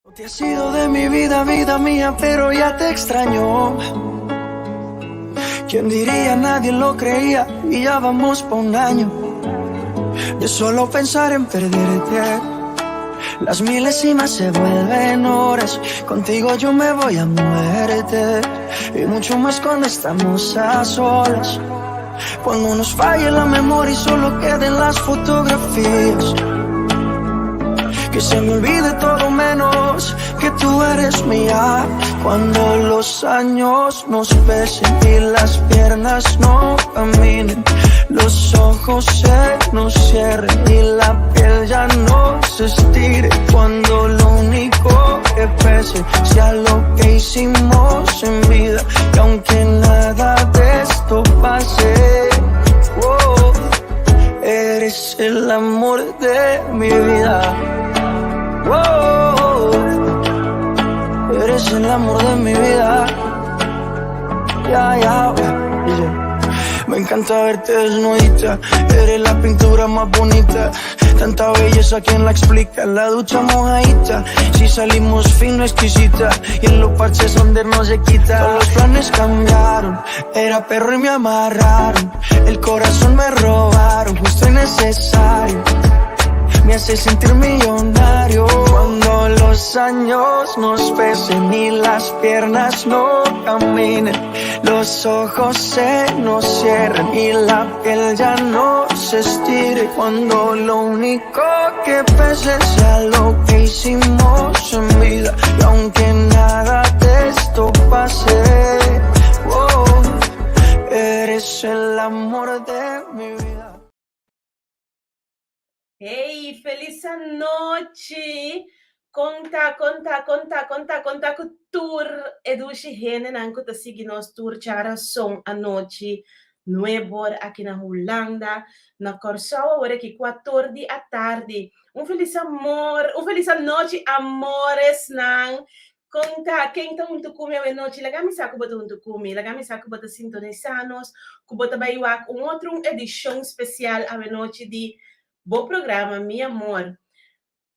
No te has ido de mi vida, vida mía, pero ya te extraño. ¿Quién diría? Nadie lo creía y ya vamos pa un año. De solo pensar en perderte. Las milésimas se vuelven horas. Contigo yo me voy a muerte. Y mucho más cuando estamos a solas. Cuando nos falle la memoria y solo queden las fotografías. Que se me olvide todo menos que tú eres mía. Cuando los años nos pesen y las piernas no caminen, los ojos se nos cierren y la piel ya no se estire. Cuando lo único que pese sea lo que hicimos en vida. Y aunque nada de esto pase, oh, eres el amor de mi vida. Oh, eres el amor de mi vida. Ya, ya, dice. Me encanta verte desnudita. Eres la pintura más bonita. Tanta belleza, ¿quién la explica? La ducha mojadita. Si salimos fino, exquisita. Y en los parches donde no se quita. Todos los planes cambiaron. Era perro y me amarraron. El corazón me robaron. Justo y necesario. Me hace sentir millonario. Cuando los años nos pesen y las piernas no caminen, los ojos se nos cierren y la piel ya no se estire. Cuando lo único que pese sea lo que hicimos en vida. Y aunque nada de esto pase, oh, eres el amor de mi vida. Hey, felis nochi! Kon ta, kon ta, kon ta, kon ta, kon ta ku tur e dushi hendenan ku ta sigui nos tur djarason anochi nueb'or aki na Hulanda, na Kòrsou awor aki kuator di atardi. Un felis amor, un felis anochi amoresnan. Kon ta, ken ta huntu ku mi awe nochi? Laga mi sa ku bo ta huntu ku mi, laga mi sa ku bo ta sintonisá nos, ku bo ta bai wak un otro un edishon spesial awe nochi di Bo programa mi amor.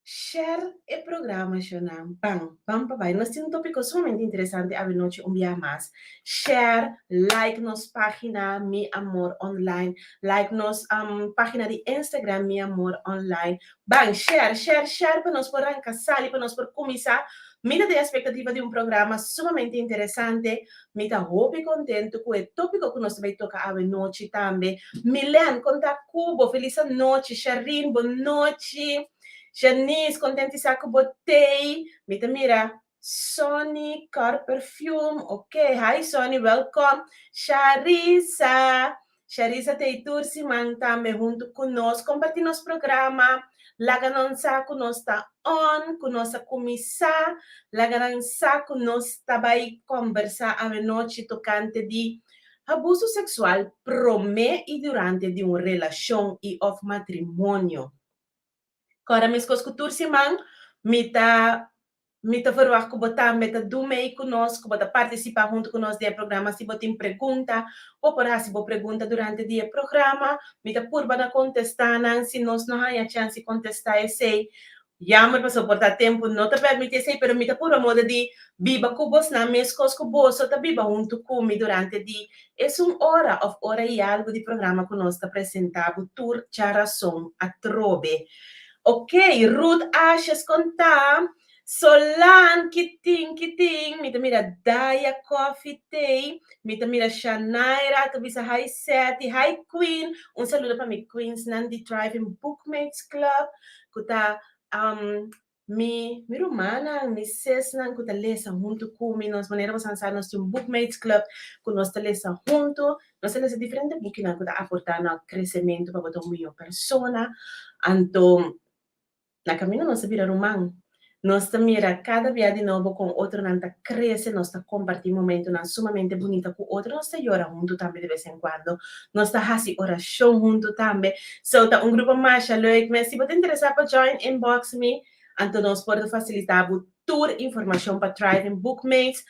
Share e programa shona. Ban, ban pa bai. Nos tin un tópiko sumamente interesante awenochi un bia mas. Share, like nos página Mi Amor Online, like nos página di Instagram Mi Amor Online. Ban, share, share, share pa nos por ranka sali, pa nos por kuminsá. Mi ta den expectativa di un programa sumamente interesante. Mi ta hopi contento cu e topico cu nos ta bay toca awe nochi tambe. Milen, con ta cu bo? Feliz anochi. Sharin, bon nochi. Janice, contento di sa cu bo t'ey. Mi ta mira Sonny Car Perfume. Ok, hi Sonny, welcome. Sharisa, Sharisa t'ey tur siman tambe hunto cu nos. Comparti nos programa. Laga nan sa cu nos ta on, cu nos a cuminsa. Laga nan sa cu nos ta bay combersa awenochi tocante di abuso sexual prome y durante di un relacion y of matrimonio. Cora mescos cu tur siman mi ta Mi ta verwagt ku bo tambe ta du mei ku nos, ku bo ta partisipá huntu ku nos den e programa. Si bo tin pregunta, bo por hasi bo pregunta durante di e programa. Mi ta purba na kontestá nan. Si nos no haña chèns di kontestá esei, yammer pasobra por ta tempu no ta permití esei, pero mi ta purba moda di biba ku bosnan meskos ku boso ta biba huntu ku mi durante di esun ora òf ora i algu di programa ku nos ta presentá bo tur djarason atrobe. Ok, Ruth Ashes kon ta? Solan, kitin, kitin, mi ta mira Daya Coffee Tea, mi ta mira Shanaira ta bisa hi Seti, hi Queen, un saludo pa mi queensnan di Thriving Bookmates Club ku ta um, mi mi rumannan, mi sesnan ku ta lesa huntu ku mi, nos manera boso sa nos tin un Bookmates Club ku nos ta lesa huntu, Nos ta lesa diferente bukinan ku ta aportá na kresementu pa bo ta un mihó persona. Anto, na kaminda nos ta bira ruman. Nos ta mira kada bia di nobo kon otronan ta krese, nos ta kompartí momentunan sumamente bunita ku otro, nos ta yora huntu tambe de bes en kuando, nos ta hasi orashon huntu tambe. So, ta un grupo masha leuk mes. Si bo ta interesá pa join, inbox mi, anto nos por ta fasilitá bo tur informashon pa Thriving Bookmates.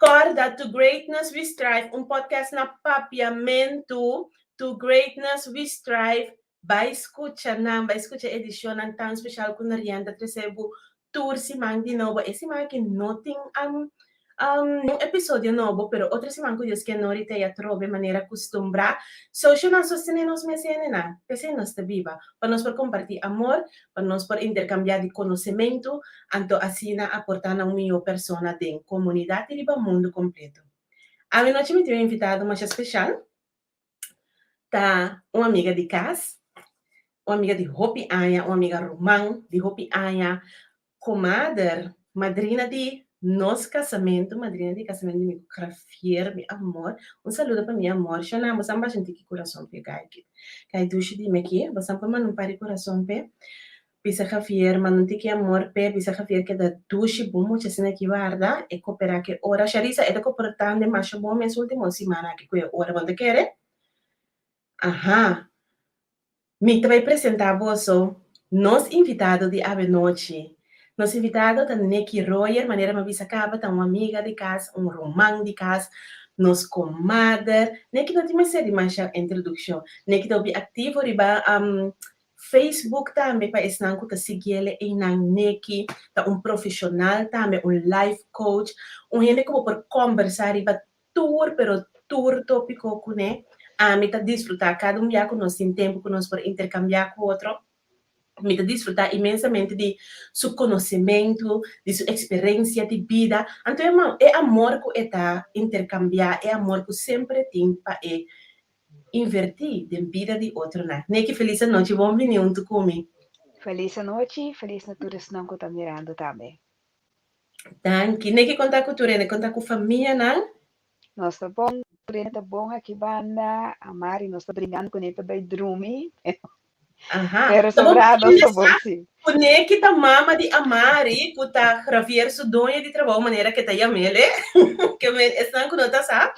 Kòrda To Greatness We Strive, un podcast na Papiamentu, To Greatness We Strive, bai skucha nan, bai skucha edishonnan tan speshal ku Narian ta trese bo tur siman di nobo. E siman aki no tin un episodio nobo, pero otro siman ku Dios ke nori ta atrobe manera kustumbrá. Soshionan sostené nos mes hendenan, p'esei nos ta biba, pa nos por kompartí amor, pa nos por interkambiá di konosementu, anto asina aportá na un mihó persona den komunidat i riba mundu kompleto. Awe nochi mi tin un invitado masha speshal, ta un amiga di kas, un amiga di hopi aña, un amiga ruman di hopi aña, komader, madrina di nos kasamentu, madrina di kasamentu di mi ku Grafier, mi amor. Un saludo pa mi amor. Shona, bo san basha un tiki kurason p'e gai aki. Gai dushi di mi aki, bo san por manda un par di kurason p'e. Bisa Javier, manda un tiki amor p'e, bisa Javier keda dushi bon mucha asina aki warda, e koperá ku e ora. Sharisa, e ta koportando masha bon mes último simana aki ku e ora, bo no ta kere? Aha. Mi ta bai presentá boso nos invitado di awenochi. Nos invitado ta Nicky Royer, manera mi a bisa kaba ta un amiga di kas, un ruman di kas, nos komader. Nicky no tin mester di masha introdukshon. Nicky ta hopi aktivo riba Facebook tambe pa esnan ku ta siguiele einan. Nicky ta un profeshonal tambe, un life coach, un hende ku bo por kombersá riba tur pero tur tópiko kuné. Ami ta disfrutá kada un bia ku nos tin tempu ku nos por interkambiá ku otro. Mi ta disfrutá inmensamente di su konosementu, di su eksperensia di bida. Anto e e amor ku e ta interkambiá, e amor ku semper e tin pa e invertí den bida di otronan. Neki, felis anochi, bon bini huntu ku mi. Felis anochi, felis na tur esnan ku ta mirando tambe. Danki. Neki konta ku tur hende, konta ku famianan. Nos ta bon, tur hende ta bon aki banda. Amari nos ta bringando kuné pa bai drumi. Aha. Pero Ta bon sobrá nos ta bon sa sí. ku Neki ta mama di Amari ku ta Javier su doño di trabou manera ke ta yam'el e. Ke men esnan ku no ta sa,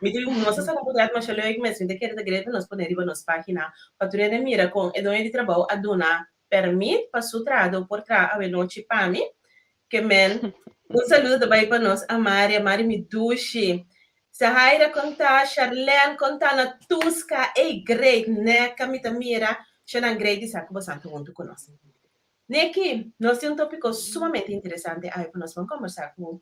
mi tin nos a saka un portret masha leuk mes, mi ta kere ta great pa nos pone riba nos pagina pa tur hende mira kon e doño di trabou a duna Permit pa su trahadó por traha awenochi pa mi. Ke men. Un saludo ta bai pa nos Amari, Amari mi dushi. Sahaira konta, Sharlene konta, Natuska, ey great, Neka mi ta mira, Shanan great di sa ku bosan ta huntu ku nos. Neki, nos tin un topiko sumamente interesante awe pa nos ban kombersá ku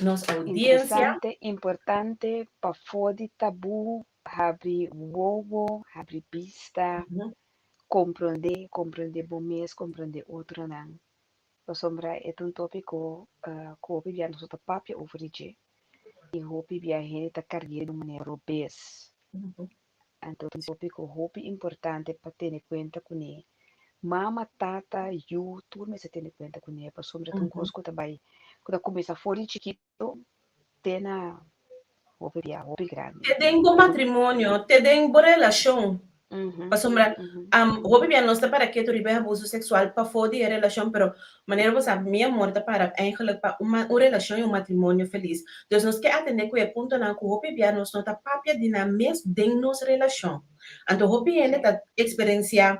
nos audiencia. Interesante, importante, pafó di tabú, habri wowo, habri bista, Komprondé, komprondé bo mes, komprondé otronan. Pasobra e ta un tópiko ku hopi bia nos no ta papia over di dje i hopi bia hende ta karg'é di un manera robes. Anto ta un tópiko hopi importante pa tene kuenta kuné. Mama, tata, yu, tur mester tene kuenta kuné pasobra ta un kos ku ta bai, ku ta kuminsá for di chikitu te na hopi bia, hopi grandi. Te den bo matrimonio, te den bo relashon. Pasobra hopi bia nos ta para ketu riba e abuso seksual pafó di e relashon, pero manera bo sa mi amor ta para eigenlijk pa un un relashon i un matrimonio felis. Dus nos ke atendé ku e puntonan ku hopi bia nos no ta papia di nan mes den nos relashon. Anto hopi hende ta eksperensiá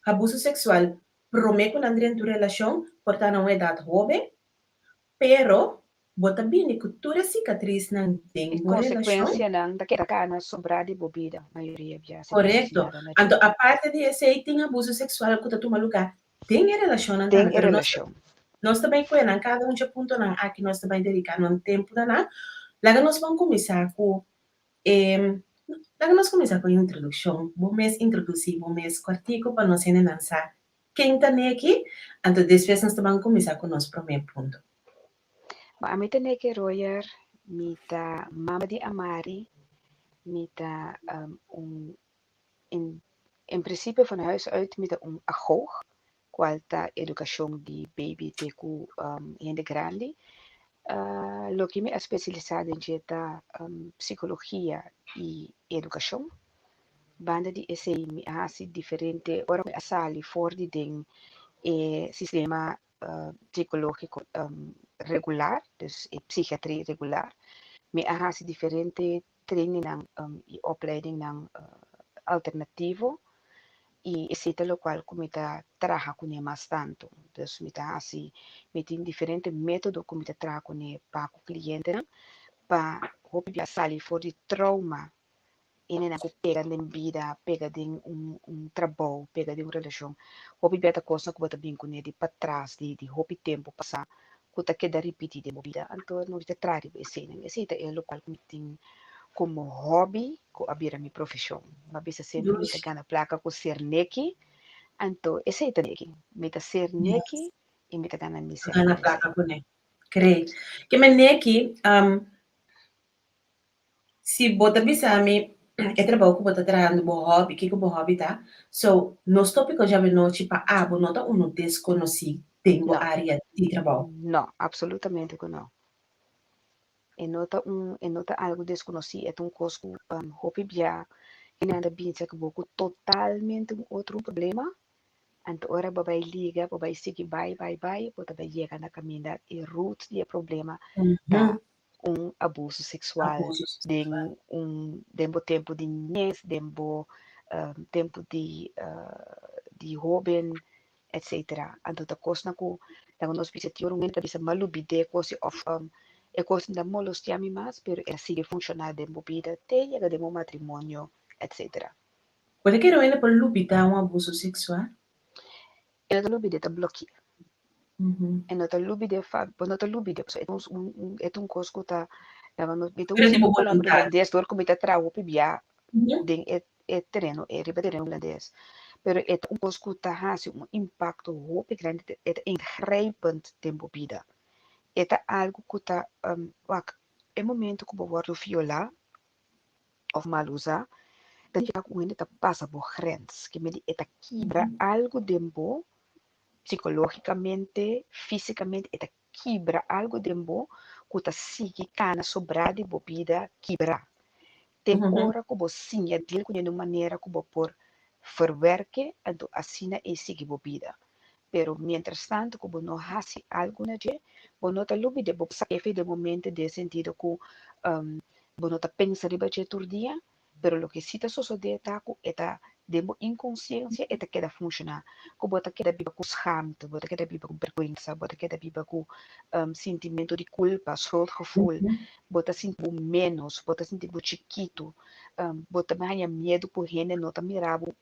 abuso seksual promé ku nan drenta un relashon, por ta na un edat hóben, Pero bo ta bini ku tur e sikatrisnan den E bo relashon. konsekuensianan ta keda kana sobrá di bo bida mayoria bia si no hasi Korekto. nada na dje. Anto aparte di esei tin abuso seksual ku ta tuma lugá den e relashonnan Den tambe. e Pero nos relashon. nos ta bai kue nan kada un dje puntonan aki nos ta bai dediká nan tempu na nan. Laga nos ban kuminsá ku e laga nos kuminsá ku e introdukshon. Bo mes introdusí bo mes kòrtiku pa nos hendenan sa Ken ta Neki? Anto despues nos ta ban kuminsá ku nos promé punto. Bo ami ta Neki Royer, mi ta mama di Amari, mi ta un in in principio van huis uit mi ta un agoog, kual ta edukashon di baby te ku hende grandi. Loke mi a spesialisá den dje ta psikologia i edukashon. Banda di esei mi a hasi diferente ora mi a sali for di den e sistema psicológico regular, dus e psichiatria regular, mi a hasi diferente trainingnan i opleidingnan alternativo i esei ta lokual ku mi ta traha kuné mas tantu. Dus mi ta hasi, mi tin diferente método ku mi ta traha kuné pa ku klientenan pa hopi bia sali for di trauma. Hendenan ku pega den bida, pega den un un trabou, pega den un relashon, hopi bia ta kosnan ku bo ta bin kuné di patras, di di hopi tempu pasá ku ta keda ripití den bo bida. Anto nos ta traha riba eseinan. Esei ta e lokual ku mi tin komo hòbi ku a bira mi profeshon. Mi a bisa semper mi ta gana plaka ku ser neki, anto esei ta neki. Mi ta ser neki i mi ta gana mi sèn Gana ku esei. plaka kuné. Great. Ke men neki, Si bo ta bisa mi e trabou ku bo ta trahando bo hòbi, kiko bo hòbi ta? So, nos tópiko djawe nochi pa abo no ta unu deskonosí den bo No. área di trabou. No, absolutamente ku no. E no ta un, e no ta algu deskonosí, e ta un kos ku hopi bia hende nan ta binse ku bo ku totalmente un otro problema, anto ora bo bai liga, bo bai sigui bai bai bai, bo ta bai yega na kaminda e root di e problema ta un abuso sexual Abuso sexual. den un den bo tempo di niñez, den bo tempo di di hoben etcetera. Anto ta cosnan cu laga nos bisa tin ora un hende ta bisa m'a lubid'é cos of e cos no ta molestia mi mas pero e a sigui funciona den bo bida te yega den bo matrimonio etcetera. Bo ta kere un hende por lubida un abuso sexual? E no ta lubid'é ta bloki'é. E no ta lubid'é fa bo no ta lubid'é pasobra e ta un un e ta un kos ku ta laga nos mi ta Pero usa di bo un palabra boluntat. hulandes dor ku mi ta traha hopi bia den e e tereno e riba tereno hulandes pero e ta un kos ku ta hasi un impakto hopi grandi e ta ingrijpend den bo bida e ta algu ku ta wak e momento ku bo wòrdu violá òf mal usá ta nifiká ku un hende ta pasa bo grens ke medi e ta kibra algu den bo psikológikamente, físikamente e ta kibra algu den bo ku ta sigui kana sobrá di bo bida kibrá. Te ora ku bo siña deal kuné di un manera ku bo por verwerk'e, anto asina ei sigui bo bida. Pero mientras tanto ku bo no hasi algu na dje, bo no ta lubid'é, bo sa efe den bo mente den sentido ku bo no ta pensa riba dje tur dia, Pero loke si ta sosodé ta ku e ta den bo inkonsiensia e ta keda funshoná, ku bo ta keda biba ku schaamte, bo ta keda biba ku bèrgwensa, bo ta keda biba ku sintimentu di kulpa, schuldgevoel, bo ta sinti bo ménos, bo ta sinti bo chikitu, bo ta haña miedu ku hende no ta mira bo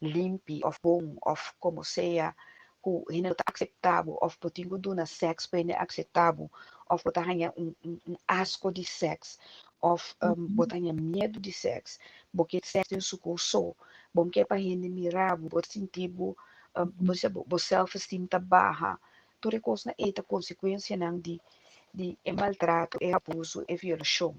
limpi òf bon òf komo sea ku hende no ta akseptá bo òf bo tin ku duna sèks pa hende akseptá bo òf bo ta haña un un asko di sèks òf bo ta haña miedu di sèks, bo ke sèks den su kos so, bo no ke pa hende mira bo, bo ta sinti bo bo bisa bo self esteem ta baha, tur e kosnan ei ta konsekuensianan di di e maltrato, e abuso, e violashon.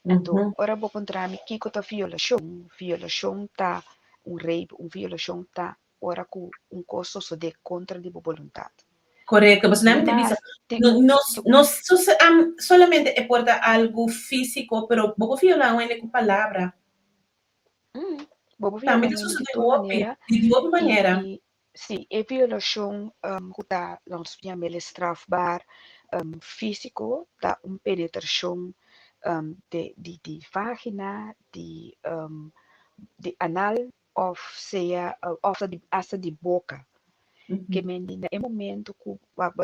Anto, ora bo puntra mi kiko ta violashon, violashon ta un rape, un violashon ta ora ku un kos sosodé kontra di bo boluntat. Korekto, pasobra nan ta bisa, no, no, no solamente e por ta algu físiko, pero bo por violá un hende ku palabra. Bo por Tambe violá ta un hende di sosodé tur hopi, manera di hopi i manera. i Sí, e violashon ku ta nos yam'el strafbaar físiko ta un penetrashon di di vagina, di di anal òf sea òf asta di boka. Ke men di na e momento ku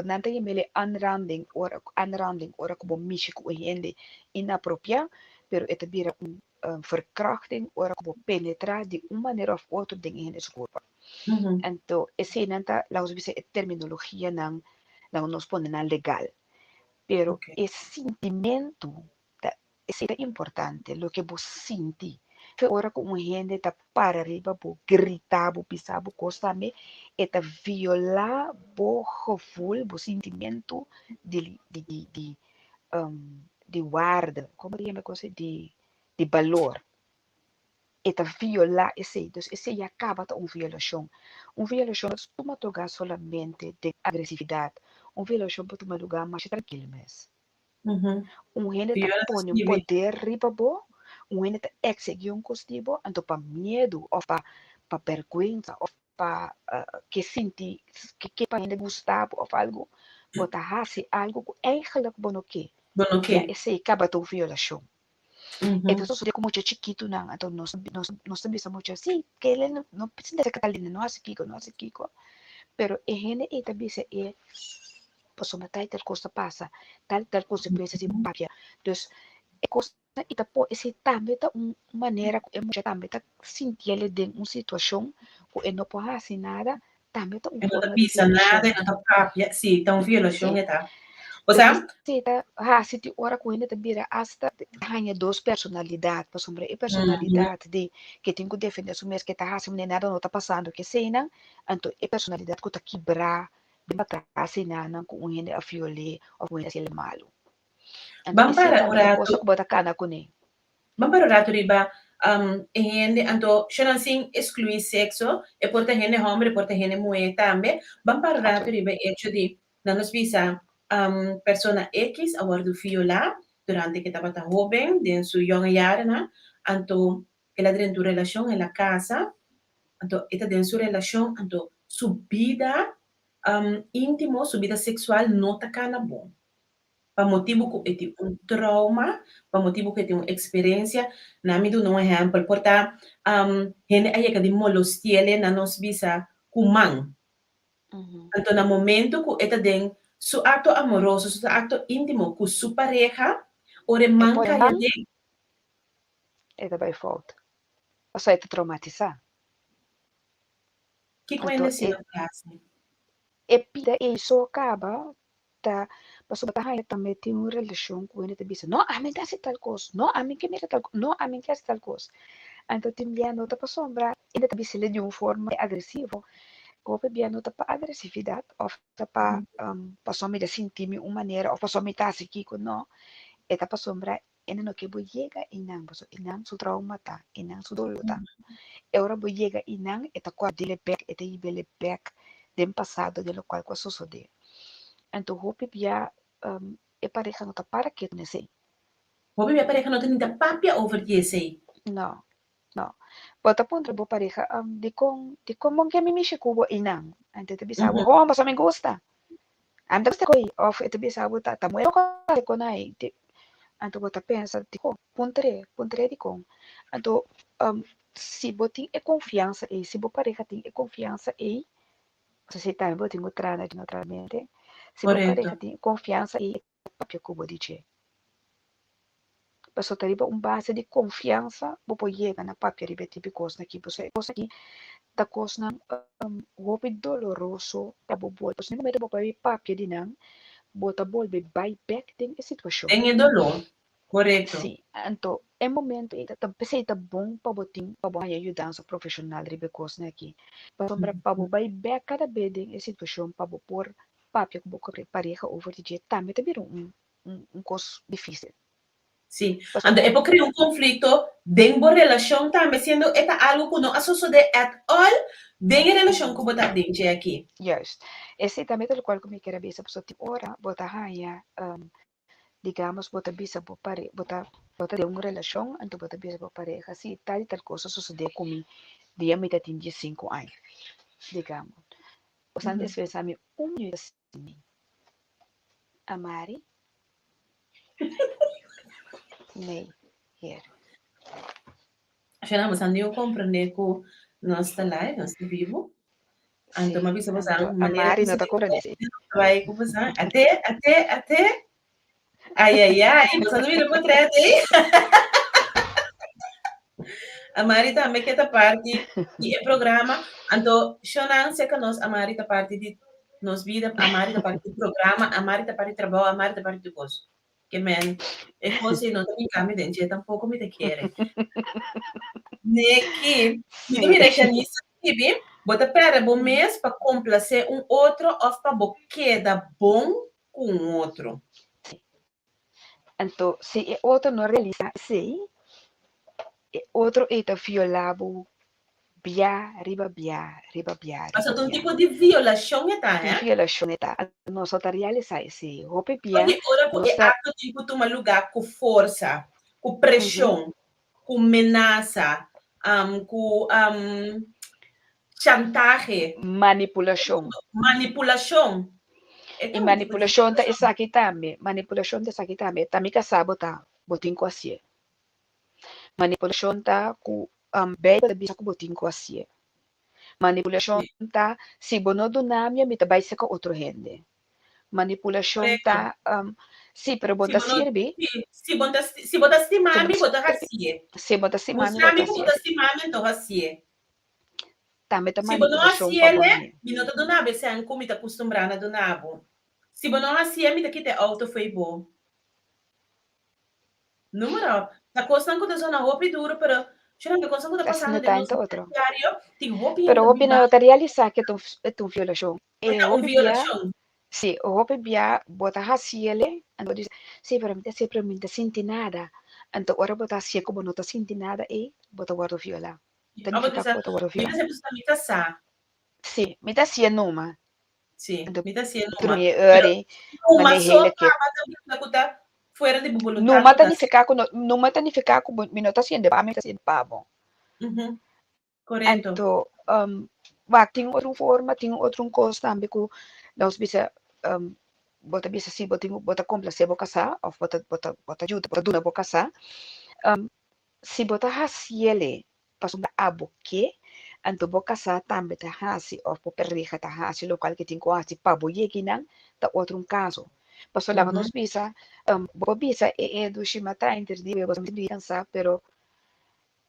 nan ta yam'el e aanranding ora aanranding ora ku bo mishi ku un hende inapropiá pero e ta bira un verkrachting ora ku bo penetrá di un manera òf otro den e hende su kurpa. Anto eseinan ta laga nos bisa e terminologianan laga nos pone nan legal. Pero e sintimentu ta esei ta importante, loke bo sinti. Fe ora ku un hende ta para riba bo, grita bo, bisa bo kos tambe, e ta violá bo gevoel, bo sintimentu di di di di di waarde, komo ta yama e kos ei? Di di balor. E ta violá esei. Dus esei ya kaba ta un violashon. Un violashon no ta tuma lugá solamente den agresividat. Un violashon por tuma lugá masha trankil mes. Un hende ta pone un poder riba bo, un hende ta eksigí un kos di bo, anto pa miedu òf pa pa bèrgwensa òf pa ke sinti ke ke pa hende gusta bo òf algu, bo ta hasi algu ku eigentlik bo no ke. Bo no ke. Ya esei kaba ta un violashon. E ta sosodé ku mucha chikitunan, anto nos nos nos ta bisa mucha si kele no no sinta ta kalinda no hasi kiko no hasi kiko, pero e hende ei ta bisa e pasobra tal i tal kos ta pasa, tal i tal konsekuensia si bo papia, dus e kos. I ta por esei tambe ta un manera ku e mucha tambe ta sintiele den un situashon ku e no por hasi nada, tambe ta un E no ta forma di bisa violashon. nada, e no ta papia, sí, ta un Sí. violashon e ta. O Pues sea, esei ta hasi tin ora ku hende ta bira asta haña dos personalidat, pasobra e personalidat di ke tin ku defende su mes, ke ta hasi manera nada no ta pasando ku eseinan, anto e personalidat ku ta kibrá den patras einanan ku un hende a viol'é òf un hende a hasiel malu. Anto Ban esei para un tambe ta ratu. cosa ku bo ta kana kuné. Ban para un ratu riba e hende, anto shonnan sin exclui sexo, e por ta hende homber, e por ta hende muhé tambe. Ban para un ratu riba e hecho di, nan nos bisa, persona X a wordo violá durante ke tabata hoben, den su yonge jarennan, anto el a drenta un relashon, el a casa, anto e ta den su relashon, anto su bida íntimo, su bida sexual no ta kana bon. Pa motibu ku e tin un trauma, pa motibu ku e tin un eksperensia. Na mi duna un ehèmpel, por ta hende a yega di molosti'el na nos bisa ku man. Anto na momentu ku e ta den su akto amoroso, su akto íntimo ku su pareha, ora e E man pone kai man, aden. e ta bai fout. Pasobra e ta traumatisá. Kiko Anto hende e asina por hasi? e pida ei so kaba ta pasobra ta haña tambe tin un relashon ku hende ta bisa no ami ta hasi tal kos, no ami ke mira tal kos, no ami ke hasi tal kos. Anto tin bia no ta pasobra hende ta bis'e di un forma agresivo, hopi bia no ta pa agresividat òf ta pa pasobra mi ta sinti mi un manera òf pasobra mi ta hasi kiko, no, e ta pasobra hende no ke bo yega einan pasobra einan su trauma ta, einan su dolo ta. E ora bo yega einan e ta kòrd'e bèk, e ta hib'e bèk den pasado den lokual ku a sosodé. Anto hopi bia e pareha no ta para ketu na esei. Hopi bia pareha no ta ni ta papia over di esei. No, no. Bo ta puntra bo pareha, dikon, dikon bo ke mi mishi ku bo einan? Anto e ta bisa bo, ho, pasobra mi gusta. Ami ta gusta e koi. Òf e ta bisa bo, ta ta muer bo hasi kon ai. Anto bo ta pensa, dikon? Puntr'é, puntr'é dikon. Anto si bo tin e konfiansa ei, si bo pareha tin e konfiansa ei, Pasobra si tambe bo tin ku traha na dje naturalmente. Si bo pareha tin konfiansa i e ta papia ku bo di dje. Pasobra ta riba un base di konfiansa bo por yega na papia riba e tipo di kosnan aki. Pasobra e kosnan aki ta kosnan hopi doloroso pa bo bolbe. Pasobra na e momento bo por papia di nan, bo ta bolbe bai bèk den e situashon. Den e doló. Korekto. Sí, anto e momento ei ta p'esei ta bon pa bo tin pa bo haña yudansa profeshonal riba e kosnan aki. Pasobra pa bo bai bèk kada be den e situashon pa bo por papia ku bo pareha over di dje tambe ta bira un un kos difísil. Sí, anto e por krea un konflikto den bo relashon tambe siendo e ta algu ku no a sosodé at all den e relashon ku bo ta den dje aki. Juist. Esei tambe ta lokual ku mi kier a bisa pasobra tin ora bo ta haña Digamos bo ta bisa bo pare bo ta bo ta den un relashon anto bo ta bisa bo pareha si tal i tal kos a sosodé ku mi dia mi ta tin diesinku aña digamos bo sa despues ami un minuut ta sinti Amari nee hier. Shana, bo san diu comprende ku nos ta live, nos ta bibu. Anto Sí, m'a bisa bosan, anto manera Amari ku no ta comprende sí. bai ku bosan, ate, ate, ate. Ai, ai, ai, bosan no mira portret, eh? Amari tambe ke ta parti di e programa. Anto, shonan seka nos, Amari ta parti di nos bida, Amari ta parti di programa, Amari ta parti di trabou, Amari ta parti di kos. Ke men, e kos ei no ta bin kambia den dje tampoco mi ta kere. Neki, mi ta mira Janice ta skibi, bo ta perde bo mes pa complacé un otro of pa bo keda bon ku un otro. Sí. Anto, si e otro no realisa esei, e otro ei ta violá bo Bia riba bia riba bia riba Pasobra ta un bia. tipo di violashon e ta, Un hè? violashon e ta. Nos no ta realisá esei. Hopi bia Pasobra ora ku nos e ta. akto tin ku tuma lugá ku forsa, ku preshon, ku menasa, ku chantahe. Manipulashon. Manipulashon. E I ta un tipo di manipulashon ta violashon. esaki tambe. Manipulashon ta esaki tambe. Ta mi kasá bo ta, bo tin ku hasié. Manipulashon ta ku Beibel ta bisa ku bo tin ku hasié. Manipulashon ta si bo no duna mi, mi ta bai seka otro hende. Manipulashon ta. Sí, pero bo Si ta bo no, sirbi. si, si bo ta, si bo ta Si bo stima mi, ta bo ta hasié. Si bo ta stima mi, Mustra bo mi ta ku bo ta hasié. stima mi, anto hasié. Tambe ta Si bo no manipulashon pa bo hasié, hende. mi no ta duna bo e sèn ku mi ta kustumbrá na duna bo. Si bo no hasié, mi ta kita e outo fo'i bo. Número, ta kosnan ku ta sona hopi duru, pero Shirley, kosnan ku ta Asina pasando den ta nos enta vida otro. diario, tin hopi Pero hende hopi biba. no ta realisá ku e ta un violashon. E E ta un hopi bia, violashon. sí, hopi bia bo ta hasiele, anto bo bisa, sí, pero mi ta hasié, pero mi no ta sinti nada. Anto ora bo ta hasié ku bo no ta sinti nada ei, bo ta wòrdu violá. Ta Abo nifiká bisa, ku bo ta wòrdu mi violá. ta hasié pasobra mi ta sa. Sí, mi ta hasié numa. Sí, Anto mi ta hasié numa. drumi e Pero ora ei, numa manera so hele ke. kaba ta bisa ku ta fuera di bo boluntat Numa ku ta ta hasié. nifiká ku no, numa ta nifiká ku bo, mi no ta hasiendo pa mi, mi ta hasiendo pa bo. Ujú, korekto. Anto, um, wak, tin otro forma, tin otro kos tambe ku nos bisa, um, bo ta bisa si bo tin, bo ta komplasé bo kasá òf bo ta, bo ta, bo ta yuda, bo ta duna bo kasá. Um, si bo ta hasiele pasobra abo ke, anto bo kasá tambe ta hasi òf bo pareha ta hasi lokual ke tin ku hasi pa bo yega einan, ta otro un kaso. Pasobra laga nos bisa, um, bo bisa e e dushi mata interdí, bo ta kansá, pero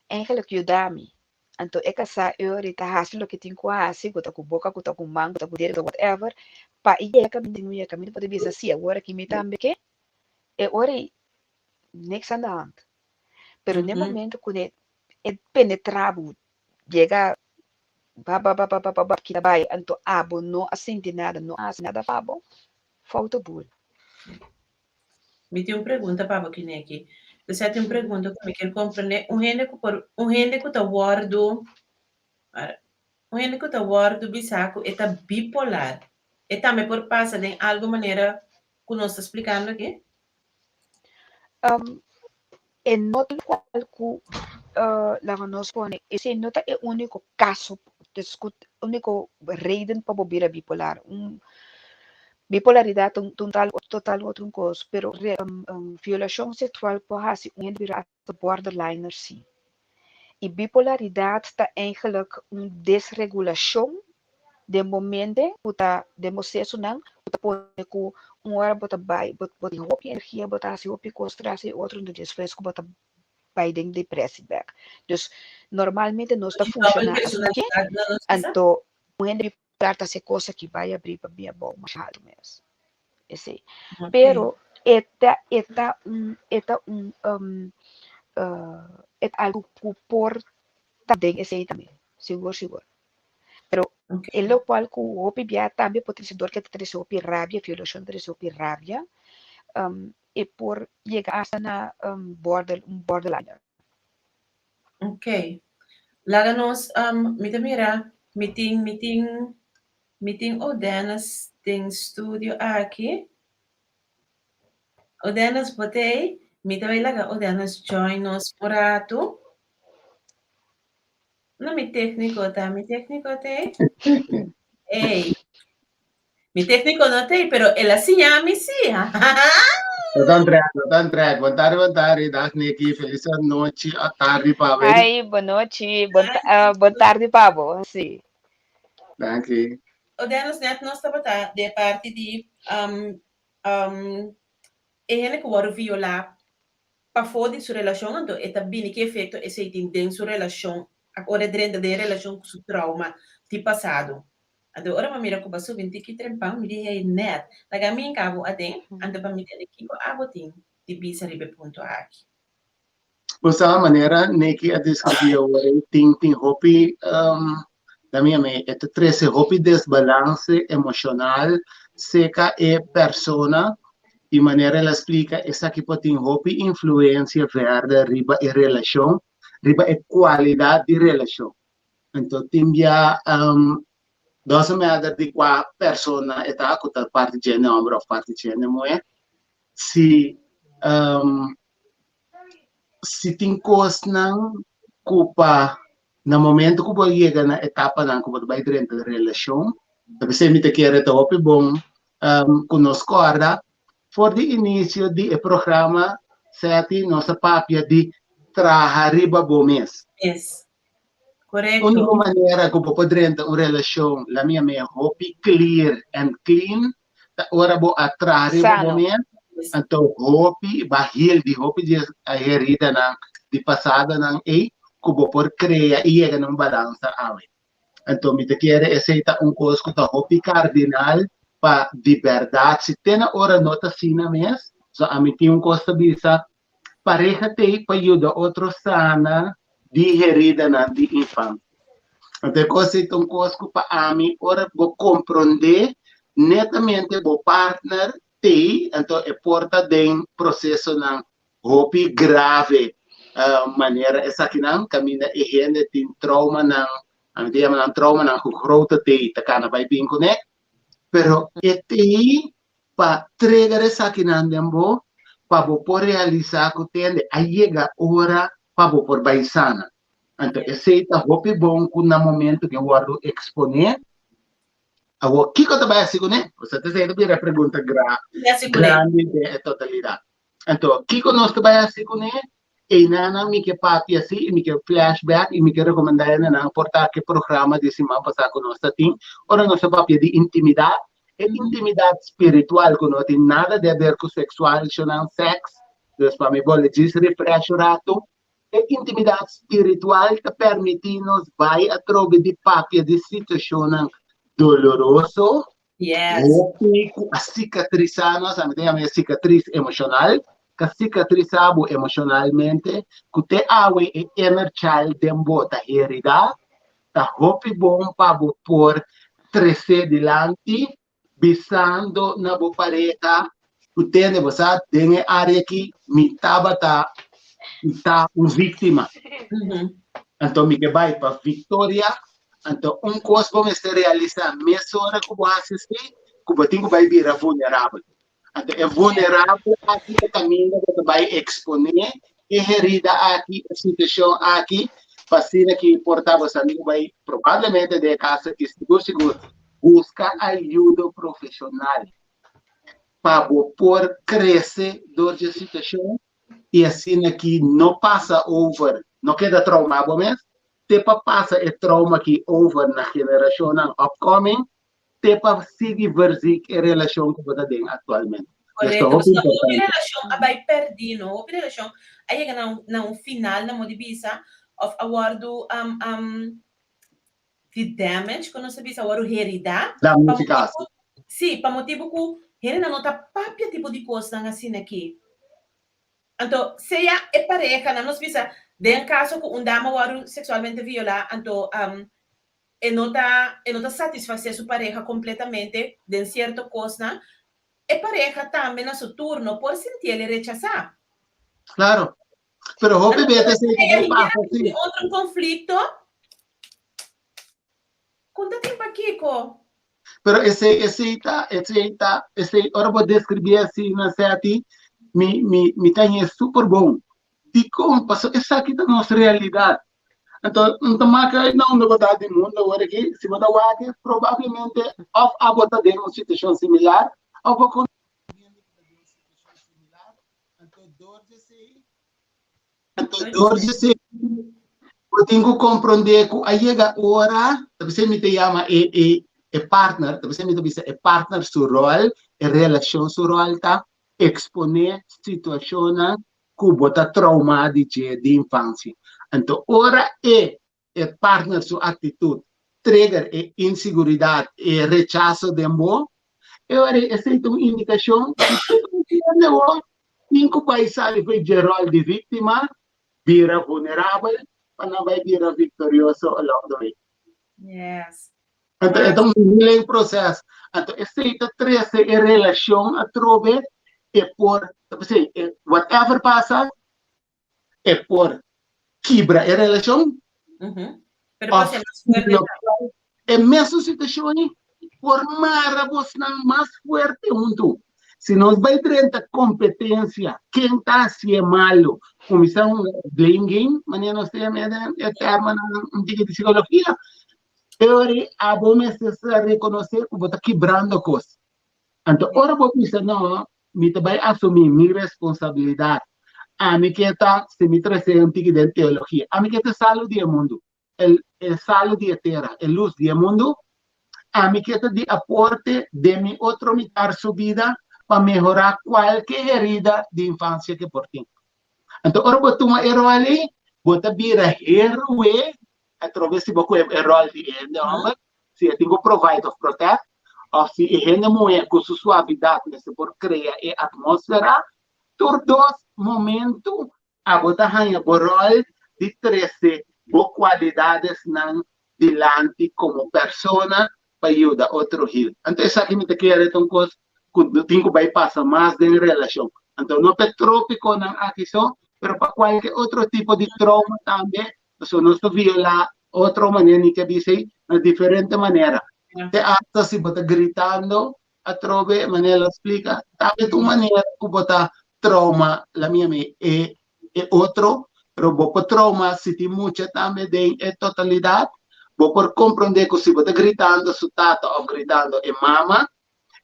eigenlijk yuda mi. Anto e kasá e ora ta hasi loke tin ku hasi, ku ta ku boka, ku ta ku man, ku ta ku dedo, whatever, pa e yega kaminda tin ku yega kaminda pa ta bisa si awor aki mi tambe ke, e ora ei niks aan de hand. Pero n'e momento ku e e penetrá bo, yega ba ba ba ba ba ba kita bai, anto abo no a sinti nada, no a hasi nada pa bo, foute boel. Mi tin un pregunta pa bo Kineki. Esei ta un pregunta ku mi kier komprendé. Un hende ku por, un hende ku ta wòrdu, un hende ku ta wòrdu bisá ku e ta bipolar, e tambe por pasa den algu manera ku nos ta splikando aki? E no ta lokual ku laga nos pone, esei no ta e úniko kaso, úniko reden pa bo bira bipolar. Un bipolaridat ta un tal total otro un kos, pero violashon seksual por hasi un hende bira hasta borderliner sí. I bipolaridat ta eigenlijk un desregulashon den bo mente ku ta den bo sesonan ku ta pone ku un ora bo ta bai bo bo tin hopi energia bo ta hasi hopi kos tras di otro enton despues ku bo ta bai den depresi bek. Dus normalmente nos ta Dobbel funshoná asina ke personalidad no nos bisa? anto un hende bipolar ta hasi e kos aki bai abri pa bia abou masha altu mes. Esei. Ok. Pero e ta e ta un e ta un e ta algu ku por ta den esei tambe sigur sigur. Pero Ok. e lokual ku hopi bia tambe por trese dor ke ta trese hopi rabia, violashon ta trese hopi rabia, e por yega asta na border un borderliner. Ok. Laga nos, mi ta mira, mi tin, mi tin, mi tin Odenes den studio aki. Odenes bo t'ei? Mi ta bai laga Odenes join nos un ratu. No, mi técnico ta, mi técnico t'ei. Ey. Mi técnico no t'ei, pero el a siña mi sí. Tot aan trek, tot aan trek. Bon tardi, bon tardi. Dag Nicky, feliz nochi, a tardi pa bo. Hi, bon nochi, bon, bon tardi pa bo. Sí. Danki. Odenos net nos tabata de parti di um, um, e hende ku wòrdu violá pafó di su relashon, anto e ta bini ki efekto esei tin den su relashon ora e drenta den e relashon ku su trauma di pasado. Anto ora mi a mira ku bo a subi un tiki trempan, mi di, hey Ned, laga mi hinka bo aden, anto pa mi tende kiko abo tin di bisa riba e punto aki. Bo sa manera Nicky a describi awor ei tin tin hopi ta mi ame e ta trece hopi desbalance emocional seca e persona y manera el a splica esaki por tin hopi influencia verder riba e relacion riba e cualidad di relacion anto tin bia doesn't matter di cua persona e ta cu ta parti dje hende homber of parti dje hende muhe si si tin cosnan cu pa Na momento ku bo a yega na etapanan ku bo ta bai drenta relashon, ta p'esei mi ta kere ta hopi bon ku nos kòrda for di inisio di e programa Seti nos a papia di traha riba bo mes. Mes. Korekto. Úniko manera ku bo por drenta un relashon la mia mea hopi clear and clean ta ora bo a traha riba bo Sano. mes. Anto hopi ba heal di hopi di e heridanan di pasadonan ei ku bo por krea i yega na un balansa awe. Anto mi ta kere esei ta un kos ku ta hopi kardinal pa di bèrdat si te na ora no ta asina mes, so ami tin un kos ta bisa, pareha t'ei pa yuda otro sana di heridanan di infansia. Anto e kos ei ta un kos ku pa ami ora bo komprondé netamente bo partner t'ei, anto e por ta den prosesonan hopi grave manera esakinan kaminda e hende tin traumanan, ami ta yama nan traumanan ku grote T ta kana bai bin kuné, pero e t'ei pa trigger esakinan den bo pa bo por realisá ku tende a yega ora pa bo por bai sana. Anto esei ta hopi bon ku na momento ke wòrdu eksponé. Awor kiko ta bai hasi kuné? Osea esei ta bira e pregunta grandi den e totalidat. Anto, kiko nos ta bai hasi kuné? Einanan mi ke papia si i mi ke flashback i mi ke rekomendá hendenan por ta ke programa di siman pasá ku nos ta tin ora nos ta papia di intimidat, e intimidat spiritual ku no tin nada di aber ku seksual, shonnan sèks, dus pa mi bole djis refresh un ratu. E intimidat spiritual ta permití nos bai atrobe di papia di situashonnan doloroso, hopi ku a sikatrisá nos, ami ta yama e sikatris emoshonal, ku a sikatrisá bo emoshonalmente, ku te awe e inner child den bo ta heridá, ta hopi bon pa bo por tres'é dilanti bisando na bo pareha ku tende bo sa den e área aki mi tabata i ta un víktima. Anto mi ke bai pa viktoria. Anto un kos bo mester realisá mesora ku bo hasi esei, ku bo tin ku bai bira vulnerabel. Anto e vulnerabel aki ta kaminda bo ta bai eksponé e herida aki, e situashon aki, pa asina ki por ta bo sa mi bai probablemente den e kaso aki sigur sigur buska ayudo profeshonal pa bo por krese dor dje situashon i asina ki no pasa over, no keda trauma bo mes, te pa pasa e trauma aki over na generashonnan upcoming te pa sigui verzik e relashon ku bo ta den aktualmente. Pues ta hopi importante. Hopi relashon a bai pèrdí, no? Hopi relashon a yega na un na un final, na modo di bisa, òf a wòrdu di damage, ku nos ta bisa, a wòrdu heridá. Damnifiká. Sí, pa motibu ku hendenan no ta papia tipo di kosnan asina aki. Anto, sea e pareha, nan nos bisa, den kaso ku un dama wòrdu seksualmente violá, anto e no ta e no ta satisfasé su pareha kompletamente den sierto kosnan, e pareha tambe na su turno por sintiel e rechasá. Claro. Pero hopi bes esei ta bai pasa si. Otro konflikto ku ta tin pakiko? Pero esei esei ta esei ta esei ora bo deskribí asina Seti mi mi mi ta haña super bon. Dikon? Pasobra esaki ta nos realidat. Anto, no ta maka na unda bo ta di mundo awor aki, si bo ta wak, probablemente of abo ta den un situacion similar, of bo conoce hende cu ta den un situacion similar, anto door di esey, anto door di esey, bo tin cu compronde cu a yega ora, ta bisey mi ta yama e, e, e partner, ta bisey mi ta bisa e partner su rol, e relacion su rol ta expone situacionnan ku bo ta traumá di dje di infansia. Anto ora e e partner su aktitut trigger e insiguridat, e rechaso den bo, e ora ei esei ta un indikashon ku tur hende bo tin ku bai sali for dje ròl di víktima, bira vulnerabel pa nan bai bira viktorioso along the way. Yes. Anto e ta un healing process. Anto esei ta trese e relacion atrobe e por, ta p'esei, e whatever pasa, e por kibra e relacion. Pero por ser mas fuerte tambe. E mesun situacion ei por mara bosnan mas fuerte huntu. Si nos bai drenta competencia, ken ta hacié malo, cuminsa hunga e blame game, manera nos ta yama den e termonan un tiki di psicologia, Pero abo mester sa rekonosé ku bo ta kibrando kos. Anto ora bo bisa no, mi ta bai asumí mi responsabilidat. Ami ke ta, si mi trese un tiki den teologia, ami ke ta e salu di e mundu, e salu di e tera, e lus di e mundu. Ami ke ta di aporte den mi otro mitar su bida. pa mehorá kualke herida di infansia ku por tin. Anto ora bo tuma e ròl ei, bo ta bira héroe atrobe si bo kohe e ròl di e hende hòmber, si e tin ku provide òf protect, òf si e hende muhé ku su suavidat mester por krea e atmósfera. Tur dos momentu abo ta haña bo ròl di trese bo kualidadesnan dilanti komo persona pa yuda otro hil. Anto esaki mi ta kere ta un kos ku tin ku bai pasa mas den relashon. Anto no pa e trópikonan aki so, pero pa kualke otro tipo di trouma tambe, pasobra nos ta violá otro manera, ni ke bisa ei, na diferente manera. Te asta si bo ta gritando atrobe, manera el a splika, tambe ta un manera ku bo ta trouma, la mi e e otro, pero bo por trauma si tin mucha tambe den e totalidad. Bo por comprende cu si bo ta gritando su tata of gritando e mama,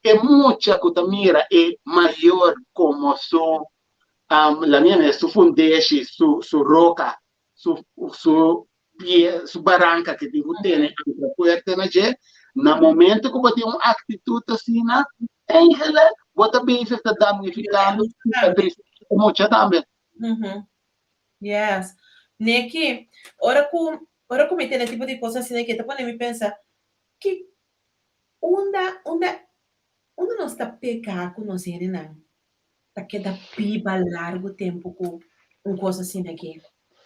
e mucha cu ta mira e mayor como su, um, la mia su fundeshi, su, su roca, su, su pie, su baranca que tin cu tene ancra fuerte na dje, na momento cu bo tin un actitud asina, eigenlijk bo ta bezig ta damnificando e mucha tambe. Yes. Neki, ora cu ora cu mi tene tipo di cos asina ke ta pone mi pensa, ki unda unda unda nos ta peka cu nos hendenan ta keda biba largu tempu ku un kos asina aki?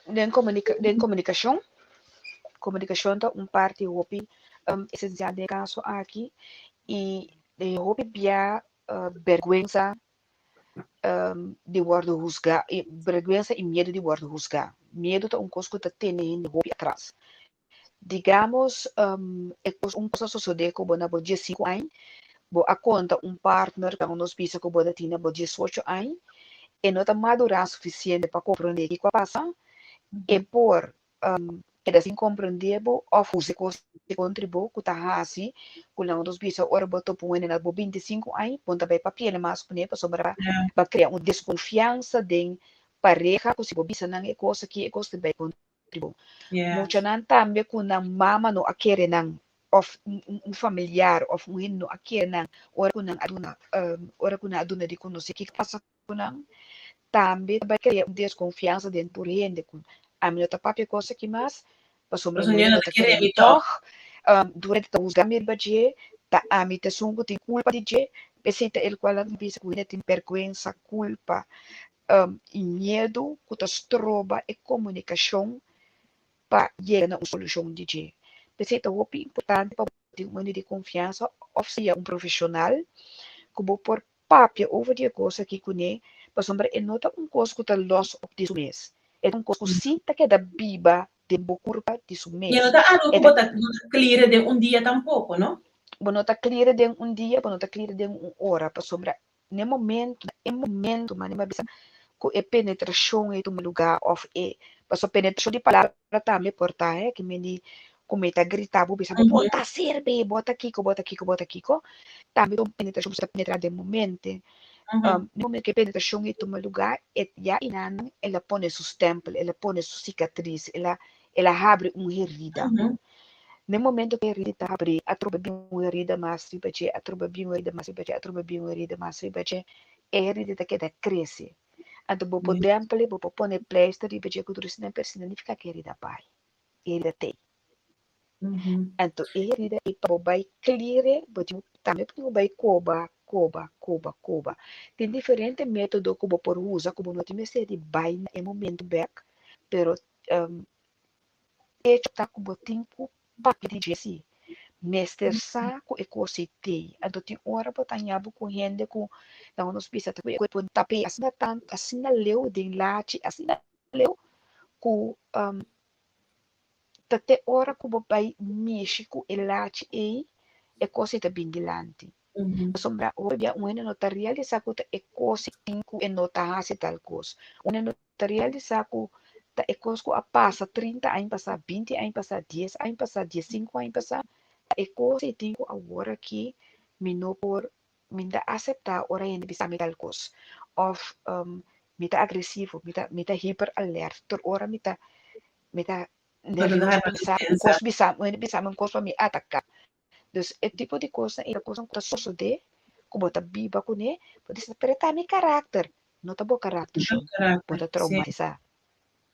Den komunika den komunikashon, komunikashon ta un parti hopi esensial den e kaso aki i den hopi bia bèrgwensa di wòrdu husgá, bèrgwensa i miedu di wòrdu husgá. Miedu ta un kos ku ta tene hende hopi atras. Digamos, e kos un kos a sosodé ku bo na bo diesinku aña, bo a konta un partner ku nos bisa ku bo ta tin na bo diesocho aña, e no ta madurá sufisiente pa komprondé kiko a pasa, e por keda sin komprondé bo òf usa e kos kontra bo ku ta hasi ku nan nos bisa ora bo topa un hende na bo bintisinku aña, bo no ta bai papi'e mas kuné pasobra bo a krea un deskonfiansa den pareha ku si bo bisa nan e kos aki e kos ta bai kontra bo. Muchanan tambe ku nan mama no a kere nan òf un familiar òf un hende no a kere nan ora ku nan a duna ora ku nan a duna di konosé kiko a pasa ku nan, tambe ta bai krea un deskonfiansa den tur hende ku ami no ta papia kos aki mas pasobra mi no ta kere mi tòg, tur hende ta husga mi riba dje, ta ami ta esun ku tin kulpa di dje, p'esei ta el kual nan ta bisa ku hende tin bèrgwensa, kulpa, i miedu ku ta stroba e komunikashon pa yega na un solushon di dje. P'esei ta hopi importante pa bo tin un hende di konfiansa òf sea un profeshonal ku bo por papia over di e kos aki kuné, pasobra e no ta un kos ku ta lòs op di su mes, e ta un kos ku sí ta keda biba den bo kurpa di su mes. I e no ta algu ku bo ta klira den un dia tampoko, no? Bo no ta klira den un dia, bo no ta klira den un ora, pasobra N'e momento, na e momento manera mi a bisa ku e penetrashon ei tuma lugá òf e, pasobra penetrashon di palabra tambe por ta he, ke mende ku mi ta grita bo bisa bo bo ta sirbi, bo ta kiko, bo ta kiko, bo ta kiko, tambe ta un penetrashon pasobra ta penetrá den bo mente. N'e momento ku e penetrashon ei tuma lugá e ya einan el a pone su stèmpel, el a pone su sikatris, el a el a habri un herida. Na e momento ku e herida ta habri, atrobe bin un herida mas riba dje, atrobe bin un herida mas riba dje, atrobe bin un herida mas riba dje, e herida ta keda krese. Anto bo por dèmpel, bo por pone pleister riba dje ku tur esnan, pero esei no nifiká ku e herida bai, e herida t'ei. Anto e herida ei pa bo bai klir'e, bo tin tambe bo tin ku bai koba, koba, koba, koba. Tin diferente método ku bo por usa ku bo no tin mester di bai na e momento bèk, pero Hecho ta ku bo tin ku papia di dje si. Mester sa ku e kos ei tei. Anto tin ora bo ta haña bo ku hende ku nan nos bisa ta ku e kuerpo ta pei asina tantu, asina leu den lachi, asina leu ku ta te ora ku bo bai mishi ku e lachi ei e kos ei ta bin dilanti. Pasobra hopi bia un hende no ta realisá ku ta e kos ei tin ku e no ta hasi tal kos. Un hende no ta realisá ku ta e kos ku a pasa trinta aña pasá, binti aña pasá, dies aña pasá, diesinku aña pasá, ta e kos ei tin ku awor aki mi no por, mi no ta aseptá ora hende bisa mi tal kos. Òf mi ta agresivo, mi ta mi ta hiper alert, tur ora mi ta mi ta nervioso pensa un kos bisa mi, un hende bisa mi un kos pa mi ataká. Dus e tipo di kosnan ei ta kosnan ku ta sosodé ku bo ta biba kuné, bo ta bisa, pero e ta mi karakter. No ta bo karakter shon, bo ta traumatisá.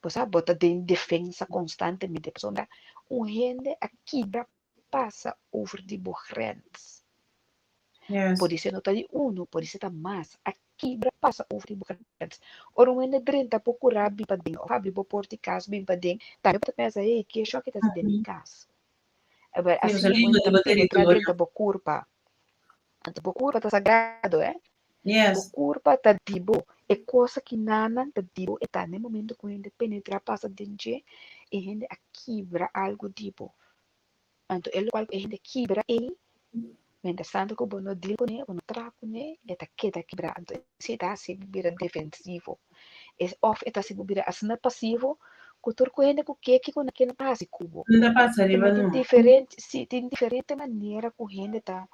Bo sa, bo ta den defensa konstantemente pasobra un hende a kibra pasa over di bo grens. Podisé no ta di unu, podisé ta mas. A kibra pasa over di bo grens. Ora un hende drenta bo kurá bin paden òf habri bo porta di kas bin paden, tambe bo ta pensa, hey, ke shòki ta hasi den mi kas? Awor, asina un hende ta penetrá drenta bo kurpa. Anto bo kurpa ta sagrado, eh? Bo kurpa ta di bo. E kos aki nanan ta di bo. E ta na e momento ku hende penetrá pasa den dje, e hende a kibra algu di bo. Anto e lokual ku e hende kibra ei, mientras tanto ku bo no deal kuné, bo no traha kuné, e ta keda kibrá. Anto esei ta hasi bo bira defensivo. E òf e ta hasi bo bira asina pasivo ku tur ku hende ku ke kiko nan ke nan ta hasi ku bo. Nan ta pasa riba Tin no. diferente, sí, tin diferente manera ku hende ta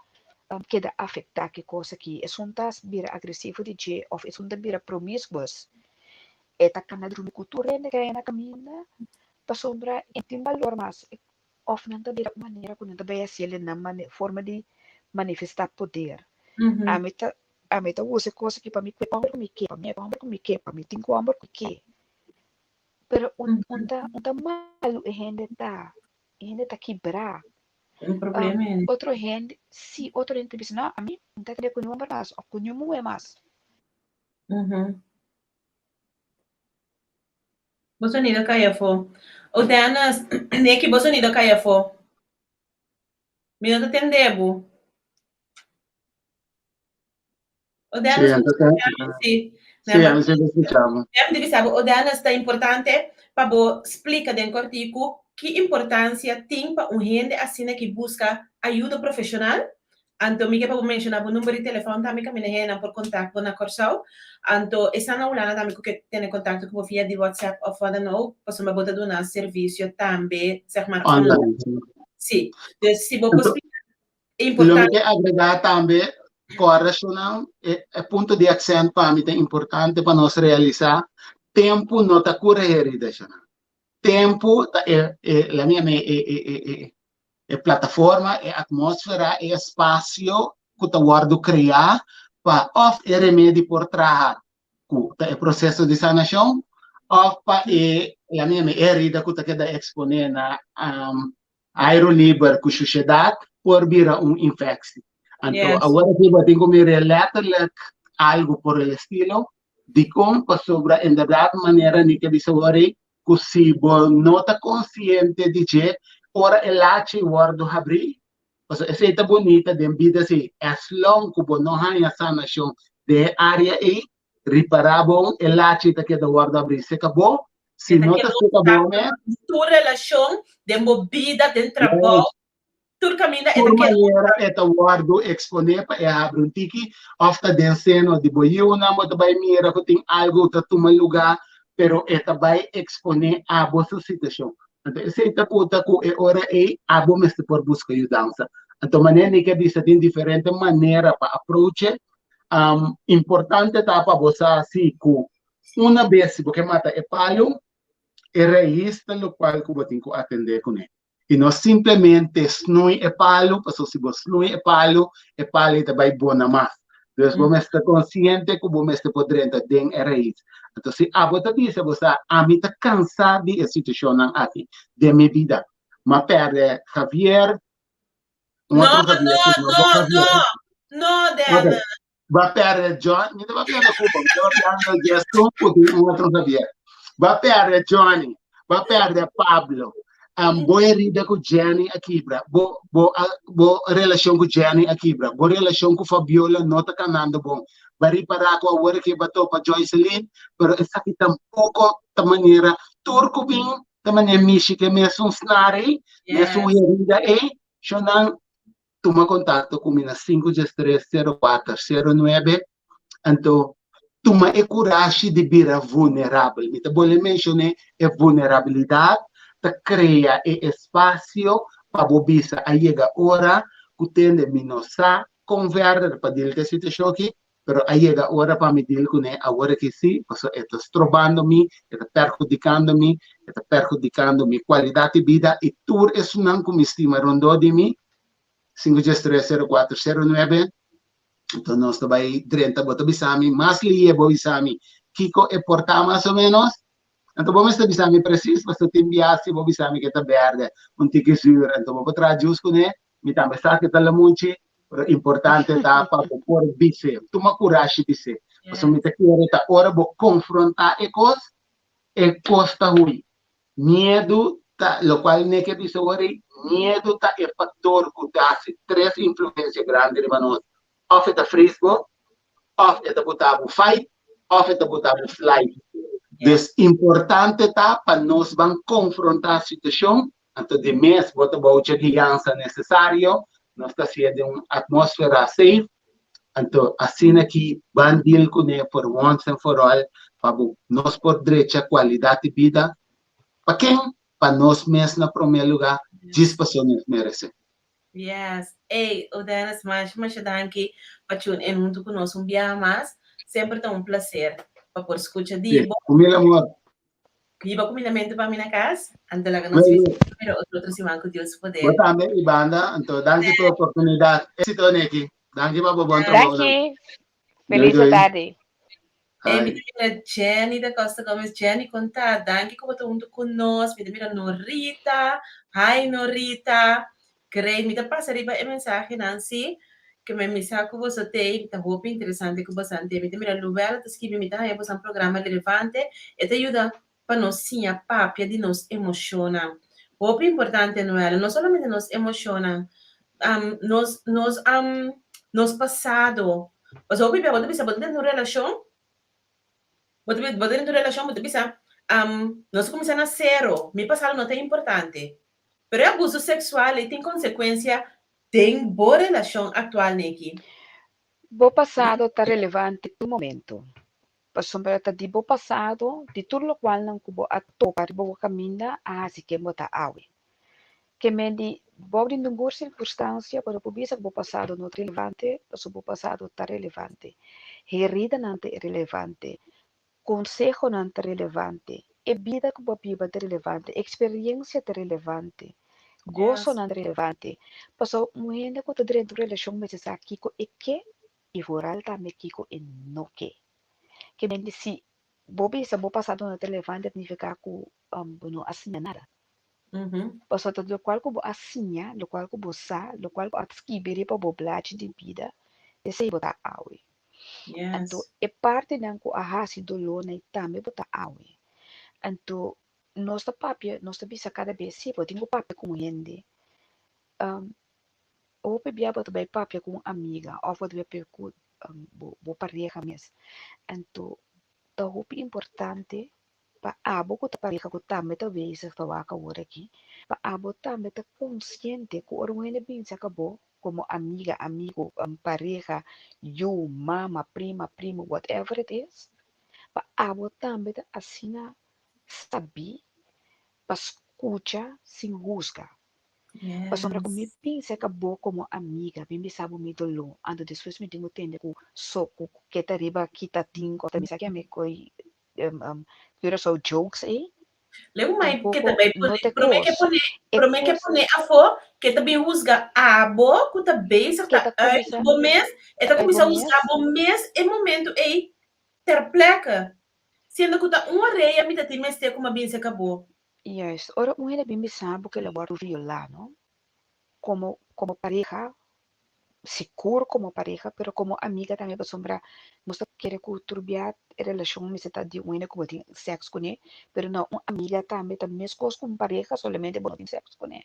keda afektá ku e kos aki. Esun ta bira agresivo di dje òf esun ta bira promiscuous. E ta kana drumi ku tur hende ku a na kaminda pasobra e tin balor mas. Òf nan ta bira un manera ku nan ta bai hasiel den nan forma di manifestá poder. Ami ta ami ta usa e kos aki pa mi kue hòmber ku mi ke, pa mi hòmber ku mi ke, pa mi tin ku hòmber ku mi ke. Pero un un ta un ta malu e hende ta, e hende ta kibrá. Un problema e. Otro hende, sí, otro hende ta bisa no, ami no ta kere ku niun hòmber mas òf ku niun muhé mas. Bo sonido kai afó. Oh Dennis, Nicky, bo sonido kai afó. Mi no ta tende bo. Oh Dennis, Sí, bo ta escucha mi? Sí. Sí, ami sí ta escucha bo. Em di bisa bo, oh Dennis, ta importante pa bo splica den cortico ki importancia tin pa un hende asina ki busca ayudo profesional Anto mi ke pa bo menshoná bo number di telefòn tambe kaminda hendenan por kontak bo na Kòrsou. Anto esnan na Hulanda tambe ku ke tene kontakto ku bo via di WhatsApp òf wat dan ook, pasobra bo ta duna servisio tambe zeg maar online. Sí. Dus si bo por splika e Lo mi importancia. ke agregá tambe kòrashonnan, e e punto di aksènt pa mi ta importante pa nos realisá, tempu no ta kura herida shonnan. Tempu ta e e la mi yama e e e e E plataforma, e atmósfera, e espasio ku ta wòrdu kreá pa òf e remedi por traha ku ta e proseso di sanashon òf pa e laga yama e herida ku ta keda eksponé na airu liber ku shushedat por bira un infeksi. Anto awor aki bo tin ku mira letterlijk algu por el estilo. Dikon? Pasobra inderdat manera ni ke bisa wòrdu ku si bo no ta konsiente di dje, ora e lachi wòrdu habrí, pasobra esei ta bunita den bida si, as long ku bo no haña sanashon den e área ei, ripará bon, e lachi ta keda wòrdu habrí seka bo, si no ta seka bo mes. Tur relashon den bo bida, den trabou, Tur kaminda e ta Tur keda. manera e ta wòrdu eksponé pa e habri un tiki òf ta den seno di bo yiunan bo ta bai mira ku tin algu ta tuma lugá pero e ta bai eksponé abo su situashon. Anto esei ta puta ku e ora ei abo mester por buska yudansa. Anto manera mi ke bisa tin diferente manera pa aproach'e. Importante ta pa bo sa si ku una bes si bo ke mata e palu e rais ta lokual ku bo tin ku atendé kuné. I no simplemente snui e palu, pasobra si bo snui e palu, e palu ei ta bai bona mas. Dus bo mester ta konsiente ku bo mester por drenta den e rais. Anto si abo ta bisa bo sa, ami ta kansa di e situashonnan aki den mi bida. M'a pèrdè Javier, un No, otro Javier no, ku no bo no, no, Javier. no, Dana. Ok. Ba perde John, mi ta papiando Cuba, mi ta papiando Gerson ku tin un otro Javier. Ba perde Johnny, ba perde Pablo. Um, bo herida ku Jenny a kibra, bo, bo, bo relashon ku Jenny a kibra, bo relashon ku Fabiola no ta kanando bon. Ba ripará ku awor ke ba topa Joyceline, pero esaki tampoko ta manera tur ku bin ta manera mishi ke mesun snar ei, mesun herida ei, shonnan tuma kontakto ku mi na sinku djes tres sero kuater sero nuebe, anto tuma e kurashi di bira vulnerabel. Mi ta bolbe menshoné e vulnerabilidat ta krea e espasio pa bo bisa a yega ora ku tende mi no sa kon verder pa deal ku e situashon aki, pero a yega ora pa mi deal kuné awor aki sí, pasobra e ta strobando mi, e ta perhudikando mi, e ta perhudikando mi kualidat di bida i tur esunnan ku mi stima rondó di mi. Sinku djes tres sero kuater sero nuebe. Anto nos ta bai drenta, bo ta bisa mi mas lihe bo bisa mi kiko e por ta mas o menos. Anto bo mester bisa mi precies, pasobra tin bia si bo bisa mi ke ta berde, un tiki zuur, anto bo por traha juice kuné, mi tambe sa ke ta lamunchi, pero importante ta pa bo por bis'é, tuma kurashi bis'é. Pasobra mi ta kere ta ora bo konfrontá e kos, e kos ta hui. Miedu ta, lokual ne ke bisa ora ei, miedu ta e faktor ku ta hasi tres influensia grandi riba nos, òf e ta fris bo, òf e ta buta bo fight, òf e ta buta bo flight. Dus importante ta pa nos ban konfrontá situashon, anto di mes bo ta bou dje guiansa nesesario, nos ta hasié den un atmósfera safe, anto asina ki ban deal kuné for once and for all pa bo nos por drecha kualidat di bida pa ken? Pa nos mes na promé lugá, djis pasobra nos meresé. Yes. Ey, Odenis, masha masha danki pa tune in huntu ku nos un biaha mas. Semper ta un placer pa por skucha di bo. Ku mil amor. Hiba kumindamentu pa mi na kas, anto laga nos Muy bisa bien. mira otro otro siman ku Dios su Bo poder. tambe i banda, anto danki pa e oportunidat. Éxito Neki. Danki pa bo bon trabounan. Danki. Doei Feliz doei. tardi. Ey, mi Hi. ta mira Jenny da Costa Gomez. Jenny, konta. Danki ku bo ta huntu ku nos. Mi ta mira Norita. Hi Norita. Great. Mi ta pasa riba e mensahenan si. Ke men mi sa ku boso t'ei. Ta hopi interesante ku bosan t'ei. Mi ta mira Luwella ta skibi mi ta haña bosan programa relevante. E ta yuda pa nos siña papia di nos emoshonnan. Hopi importante Noella, no solamente nos emoshonnan, nos nos nos pasado. Pasobra hopi bia bo ta bisa bo ta den un relashon, bo ta bo ta den un relashon bo ta bisa nos a kuminsá na sero, mi pasado no ta importante. Pero e abuso seksual ei tin konsekuensia den bo relashon aktual, Neki. Bo pasado ta relevante tur momento. Pasobra ta di bo pasado, di tur lokualnan ku bo a topa riba bo kaminda a hasi ken bo ta awe. Ke men di bo di ningun sirkunstansia bo no por bisa ku bo pasado no ta relevante, pasobra bo pasado ta relevante. Heridanan ta relevante, konsehonan ta relevante, e bida ku bo a biba ta relevante, eksperensia ta relevante, gosonan ta relevante. Pasobra un hende ku ta drenta un relashon mester sa kiko e ke i vooral tambe kiko e no ke. Ke men di si bo bisa bo pasado no ta relevante ta nifiká ku bo no a siña nada. Pasobra ta lokual ku bo a siña, lokual ku bo sa, lokual ku a skibi riba bo blachi di bida, esei bo ta awe. Anto e partinan ku a hasi doló na ei tambe bo ta awe. Anto nos ta papia, nos ta bisa kada bes, si bo tin ku papia ku un hende. Hopi bia bo ta bai papia ku un amiga òf bo ta bai papia ku bo pareha mes. Anto ta hopi importante pa abo ku ta pareha ku tambe ta bezig ta wak awor aki, pa abo tambe ta konsiente ku ora un hende bin saka bo komo amiga, amigo, pareha, yu, mama, prima, primo, whatever it is, pa abo tambe ta asina sabí pa skucha sin husga. Pasobra ku mi bin serka bo komo amiga, bin bisa bo mi doló, anto despues mi tin ku tende ku so ku ke ta riba kita tin ku ta misa ke mi koi Curaçao jokes ei. Leu mai ke Tampoko ta bai no pone, te promé ke kos. pone, E promé ke kos pone afó, ke ta bin husga abo ku ta bezig ke ta ta uit kuminsá bo mes, e ta uit bo kuminsá husga mes. bo mes e momento ei ter plekke, siendo ku ta un orea mi ta tin mester ku mi a bin serka bo. Juist, ora un hende bin bisa bo ke lo wòrdu violá, no? Komo komo pareha, sigur komo pareha, pero komo amiga tambe pasobra nos ta kere ku tur bia e relashon mester ta di un hende ku bo tin sèks kuné, pero no, un amiga tambe ta meskos ku un pareha, solamente bo no tin sèks kuné.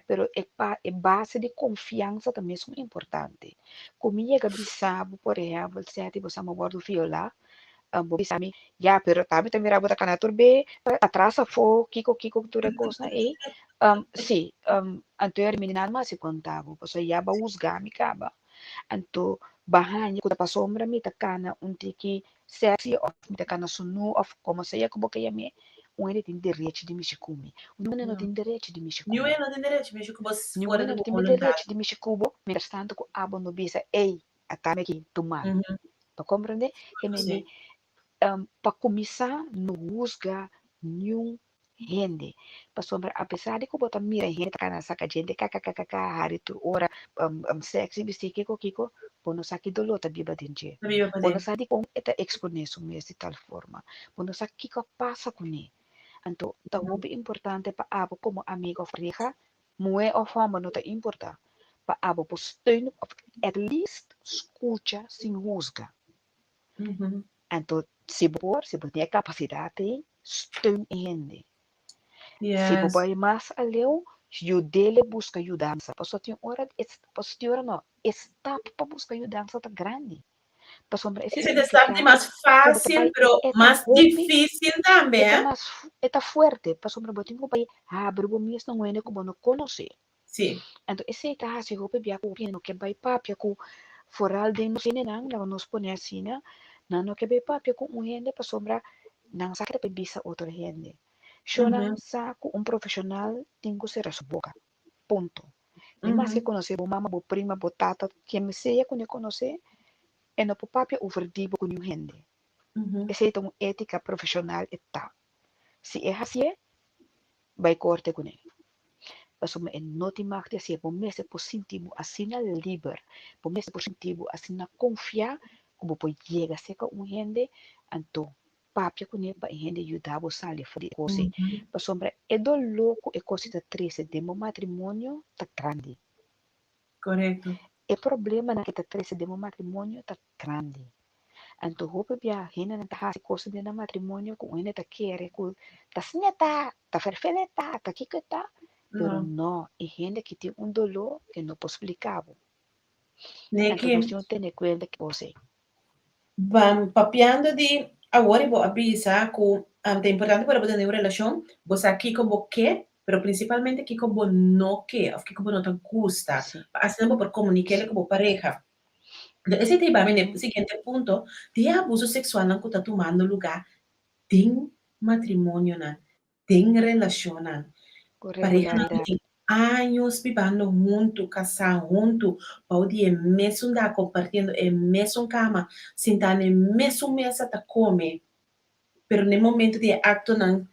Pero e pa e base di konfiansa ta mesun importante. Ku mi yega bisa bo, por ehèmpel, Seti, bo sa mi a wòrdu violá, Bo bisa mi, ya, pero tambe ta mira bo ta kana tur be atras afó, kiko kiko tur e kosnan ei. Sí, anto e mi nan mas konta bo, pasobra ya bo a husga mi kaba. Anto bo a haña ku ta pasobra mi ta kana un tiki sexy òf mi ta kana sunú òf komo sea ku bo ke yam'é, un hende tin derecho di mishi ku mi. Un hende no tin derecho di mishi ku mi. Niun hende no tin derecho di mishi ku bo Niun fuera hende di no bo tin boluntat. derecho di mishi ku bo mientras tanto ku abo no bisa, ey, ata mi aki, tuma mi. Bo comprende? Ke men di, pa kuminsá no husga niun hende. Pasobra apesar di ku bo ta mira hende ta kana saka djente kakakakaka, hari tur ora, sexy bistí, kiko kiko, Bo no sa ki doló ta biba den dje. Ta biba Bo no paden. sa dikon e ta eksponé su mes di tal forma. Bo no sa kiko a pasa kuné. Anto ta hopi importante pa abo komo amigo òf pareha, muhé òf hòmber no ta importá, pa abo por steun òf at least skucha sin husga. Anto si bo por, si bo tin e kapasidat ei, steun e hende. Si bo Yes. bai mas aleu, yud'é buska yudansa. Pasobra tin ora, pasobra tin ora no, e stap pa buska yudansa ta grandi. Pasobra esei Esei ta stap signifiká di mas ku bo ta fásil, bai, pero e ta mas hopi, difísil tambe, e ta eh? mas, e ta fuerte, pasobra bo tin ku bai habri bo mes na un hende ku bo no konosé. Sí. Anto esei ta hasi hopi bia ku hopi hende no ke bai papia ku, foral den nos hendenan, laga nos pone asina, nan no ke bai papia ku un hende pasobra nan sa ke ta bai bisa otro hende. Shownan sa ku un profeshonal tin ku sera su boka. Punto. Ni maske konosé bo mama, bo prima, bo tata, ken sea ku ne konosé, e no por papia over di bo ku niun hende. Esei ta un étika profeshonal e ta. Si e hasié, bai korte kuné. Pasobra e no tin mag di hasié. Bo mester por sinti bo asina liber, bo mester por sinti bo asina konfiá ku bo por yega serka un hende, anto papia kuné pa e hende yuda bo sali for di e kos ei. Pasobra e doló ku e kos ei ta trese den bo matrimonio ta grandi. Korekto. E problemanan ku e ta trese den bo matrimonio ta grandi. Anto hopi bia hendenan ta hasi kosnan den nan matrimonio ku un hende ta kere ku ta asina ta, ta ferfel e ta, ta kiko e ta, pero No. no, e hende aki tin un doló ke no por splika bo. Anto Neki. nos tin ku tene kuenta ku kos ei. Ban papiando di awor i bo a bisa ku ta importante pa bo tene un relashon, bo sa kiko bo ke, pero prinsipalmente kiko bo no ke òf kiko bo no ta gusta, pa asina bo por komunik'é ku bo pareha. Enton esei ta hiba mi na e siguiente punto di e abuso seksualnan ku ta tumando lugá den matrimonionan. Den relashonnan. Ku Parehanan ku regularidat. tin años bibando huntu, kasá huntu, bou di e mesun dak, kompartiendo e mesun kama, sintá na e mesun mesa ta kome, pero na e momento di e aktonan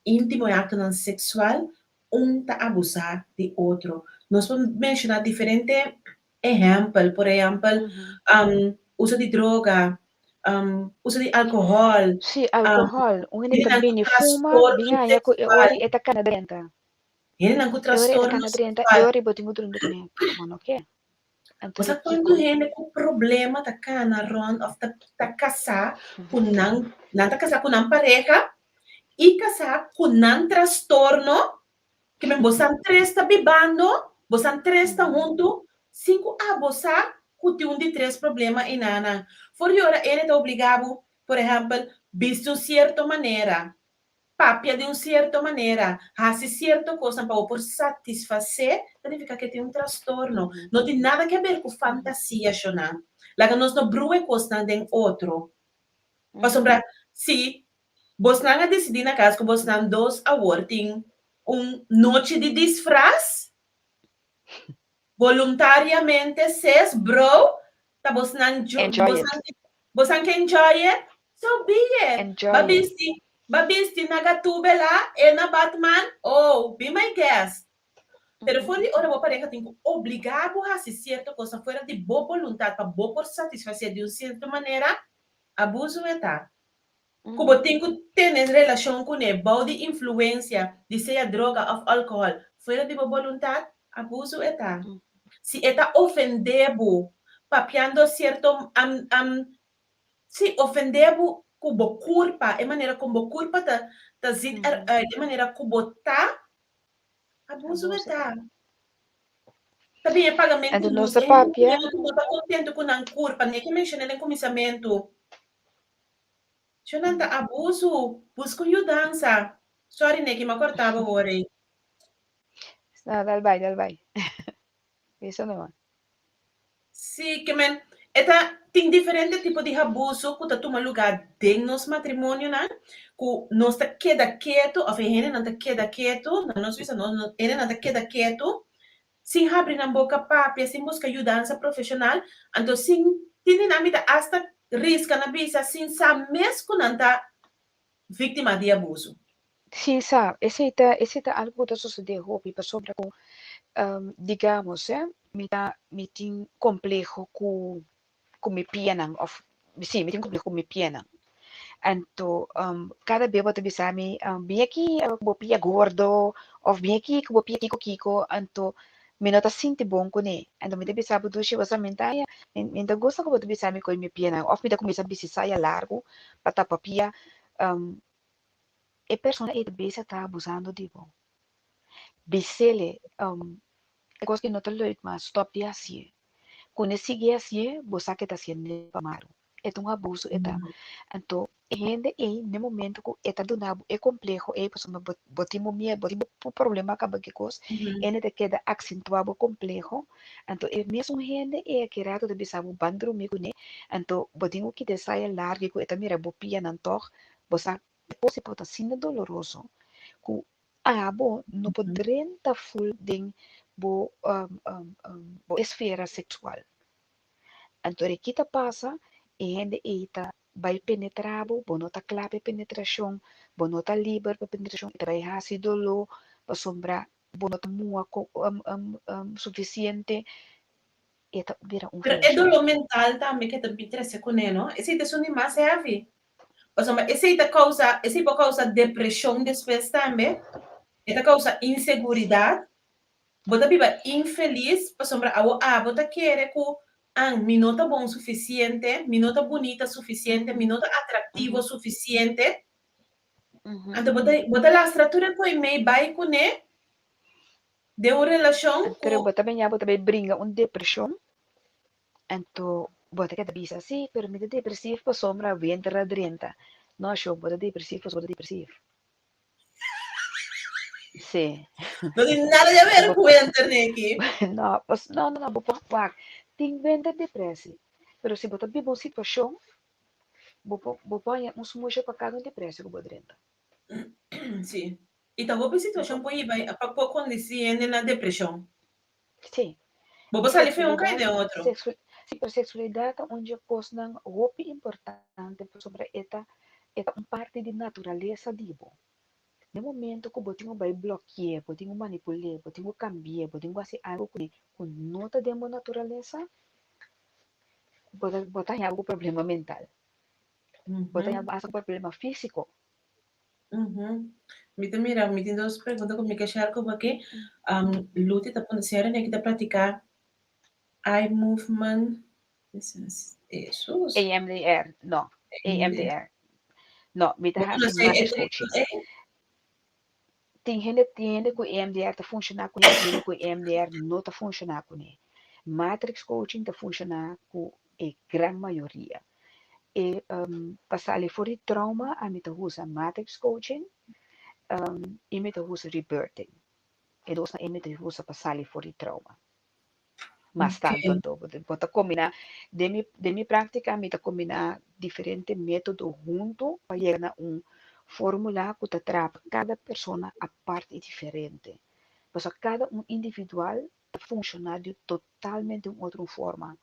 íntimo, e aktonan seksual, un ta abusá di otro. Nos por menshoná diferente ehèmpel, por ehèmpel, uso di droga, uso di alkohòl. Sí, alkohòl. Un hende ta Hendenan ku bini fuma, trastorno bin haña ku e seksual. ora e ta kana drenta. Hendenan ku E ora e ta trastorno kana drenta, e seksual. ora bo tin ku drumi kuné, bo no ke. Anto Bo sa di kuantu kiko? hende ku problema ta kana rònt òf ta ta kasá ku nan, nan ta kasá ku nan pareha i kasá ku nan trastorno Ke men bosan tres ta bibando, bosan tres ta huntu, sin ku abo sa ku tin un di tres problema einanan. For di ora ene ta obliga bo, por ehèmpel, bisti un sierto manera, papia di un sierto manera, hasi sierto kosnan pa bo por satisfasé, ta nifiká ku e tin un trastorno. No tin nada ke ber ku fantasia, shonnan. Laga nos no brua e kosnan den otro. Pasobra si Bosnan a disidí na kas ku bosnan dos awor tin un nochi di disfras? Boluntariamente ses bro ta bosnan Enjoy it. bosnan bosnan ke enjoy it? So be it. Enjoy Ba it. bisti ba bisti na Gatúbela e na Batman oh be my guest. Pero for di ora bo pareha tin ku obligá bo hasi sierto kosnan fuera di bo boluntat pa bo por satisfasé di un sierto manera, abuso e ta. Ku bo tin ku tene relashon kuné bou di influensia di sea droga òf alkohòl fuera di bo boluntat, abusu e ta. Si e ta ofendé bo papiando sierto sí, ofendé bo ku bo kurpa, e manera kon bo kurpa ta ta zit eruit, e manera ku bo ta, abusu e ta. Ta bin e pagamentu Anto nos lus. ta E hende papia. ku no ta kontentu ku nan kurpa, mi a ke menshoná den kuminsamentu. Sho nan ta abusu, buska un yudansa. Sorry Neki, m'a korta bo awor ei. No, dal bai, dal bai. Bisa nomás. Sí, ke men, e ta tin diferente tipo di abuso ku ta tuma lugá den nos matrimonionan, ku nos ta keda ketu òf e hendenan ta keda ketu, na nos bisa nos, hendenan ta keda ketu sin habri nan boka papia, sin buska yudansa profeshonal, anto sin tin di nan mi ta asta riska na bisa sin sa mes ku nan ta víktima di abuso. Sin sa, esei ta esei ta algu ku ta sosodé hopi pasobra ku digamos eh. Mi ta mi tin kompleho ku ku mi pianan òf sí mi tin kompleho ku mi pianan. Anto kada bes bo ta bisa mi bin aki ku bo pia gordo òf bin aki ku bo pia kiko kiko anto mi no ta sinti bon kuné. Anto mi ta bisa bo dushi bo sa mi ta haña mi ta gusta ku bo ta bisa mi ku mi pianan òf mi ta kuminsá bisti saya largu pa tapa pia. E persona ei ta bisa ta abusando di bo. Bisele e kos ki no ta leuk mas stop di hasié. Ku ne sigui hasié bo sa ke ta hasié pa malu. E ta un abuso e ta. Anto e hende ei n'e momento ku e ta duna bo e kompleho ei pasobra bo bo tin bo miedu bo tin bo problema kaba ki kos e ta keda aksentuá bo kompleho. Anto e mesun hende ei aki rato ta bisa bo ban drumi kuné anto bo tin ku kita e saya largu ku e ta mira bo pianan tòg bo sa e kos ei por ta asina doloroso ku abo no por drenta ful den bo bo esfera seksual. Anto di ki ta pasa e hende ei ta bai penetrá bo, bo no ta kla pa e penetrashon, bo no ta liber pa e penetrashon, e ta bai hasi doló pasobra bo no ta mua sufisiente, e ta bira un Pero e relashon. doló mental tambe ke ta bin trese kuné no, esei ta esun di mas heavy. Pasobra esei ta kousa, esei por kousa depreshon despues tambe, e ta kousa inseguridat, bo ta biba infelis pasobra awo abo ta kere ku an mi no ta bon sufisiente, mi no ta bunita sufisiente, mi no ta atraktivo sufisiente. Anto bo ta bo ta lastra tur e koi mei bai kuné den un relashon Pero ku bo ta baña bo ta bai bringa un depreshon Anto bo ta keda bisa, Sí, pero mi ta depresief pasobra winter a drenta. No, shon, bo ta depresief pasobra bo ta depresief. Sí. No tin nada di haber Bo ku winter, Nicky. No, pas, no, no, no, bo por wak. Tin winter depresi, pero si bo ta biba un situashon, bo por, bo por haña un smusha pa kada un depresi ku bo drenta. Sí. I ta hopi situashon por hiba pa por kondisí hende na depreshon. Sí. Bo por sali fe un kai den otro. Sí, pero sexualidad ta un dje kosnan hopi importante pasobra e ta e ta un parti di naturalesa di bo. Den momento ku bo tin ku bai bloki'é, bo tin ku manipul'é, bo tin ku kambi'é, bo tin ku hasi algu kuné ku no ta den bo naturalesa, bo ta bo ta haña bo ku problema mental. Bo ta haña bo asta ku problema físiko. Mi ta mira, mi tin dos pregunta ku mi ke share ku bo aki. Luti ta puntra si René ta practica eye movement Jesus. EMDR, no. EMDR. No, mi ta Bo hasi konosé mas e coaching. ei? Tin hende tin hende ku EMDR ta funshoná kuné, tin hende ku EMDR no ta funshoná kuné. Matrix coaching ta funshoná ku e gran mayoria. E pa sali for di trauma ami ta usa matrix coaching i mi ta usa rebirthing. E dosnan ei mi ta usa pa sali for di trauma. Mas tantu anto bo ta kombiná den mi den mi práktika mi ta kombiná diferente método huntu pa yega na un fórmula ku ta traha pa kada persona apart i diferente. Pasobra kada un individual ta funshoná di totalmente un otro forma.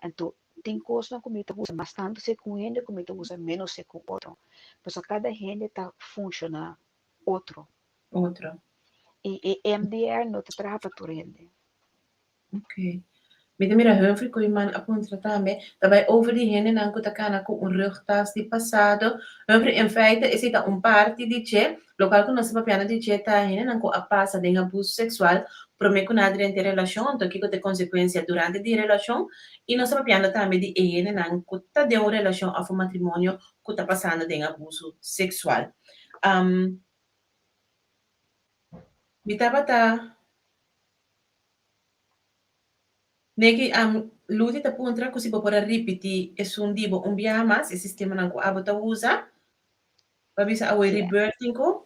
Anto tin kosnan ku mi ta usa mas tantu segun un hende ku mi ta usa ménos segun otro. Pasobra kada hende ta funshoná otro. Otro. I e MDR no ta traha pa tur hende. Ok. Mi ta mira Humphrey Koeiman a puntra tambe, ta bai over di hendenan ku ta kana ku un rugtas di pasado. Humphrey, en feite esei ta un parti di dje, lokual ku nos ta papiando di dje ta hendenan ku a pasa den abuso seksual promé ku nan a drenta e relashon, anto kiko ta e konsekuensia durante di e relashon. I nos ta papiando tambe di e hendenan ku ta den un relashon òf un matrimonio ku ta pasando den abuso seksual. Mi tabata. Neki, Luti ta puntra ku si bo por a ripití esun di bo un biaha mas, e sistemanan ku abo ta usa. Bo a bisa awor Sí. rebirthing ku?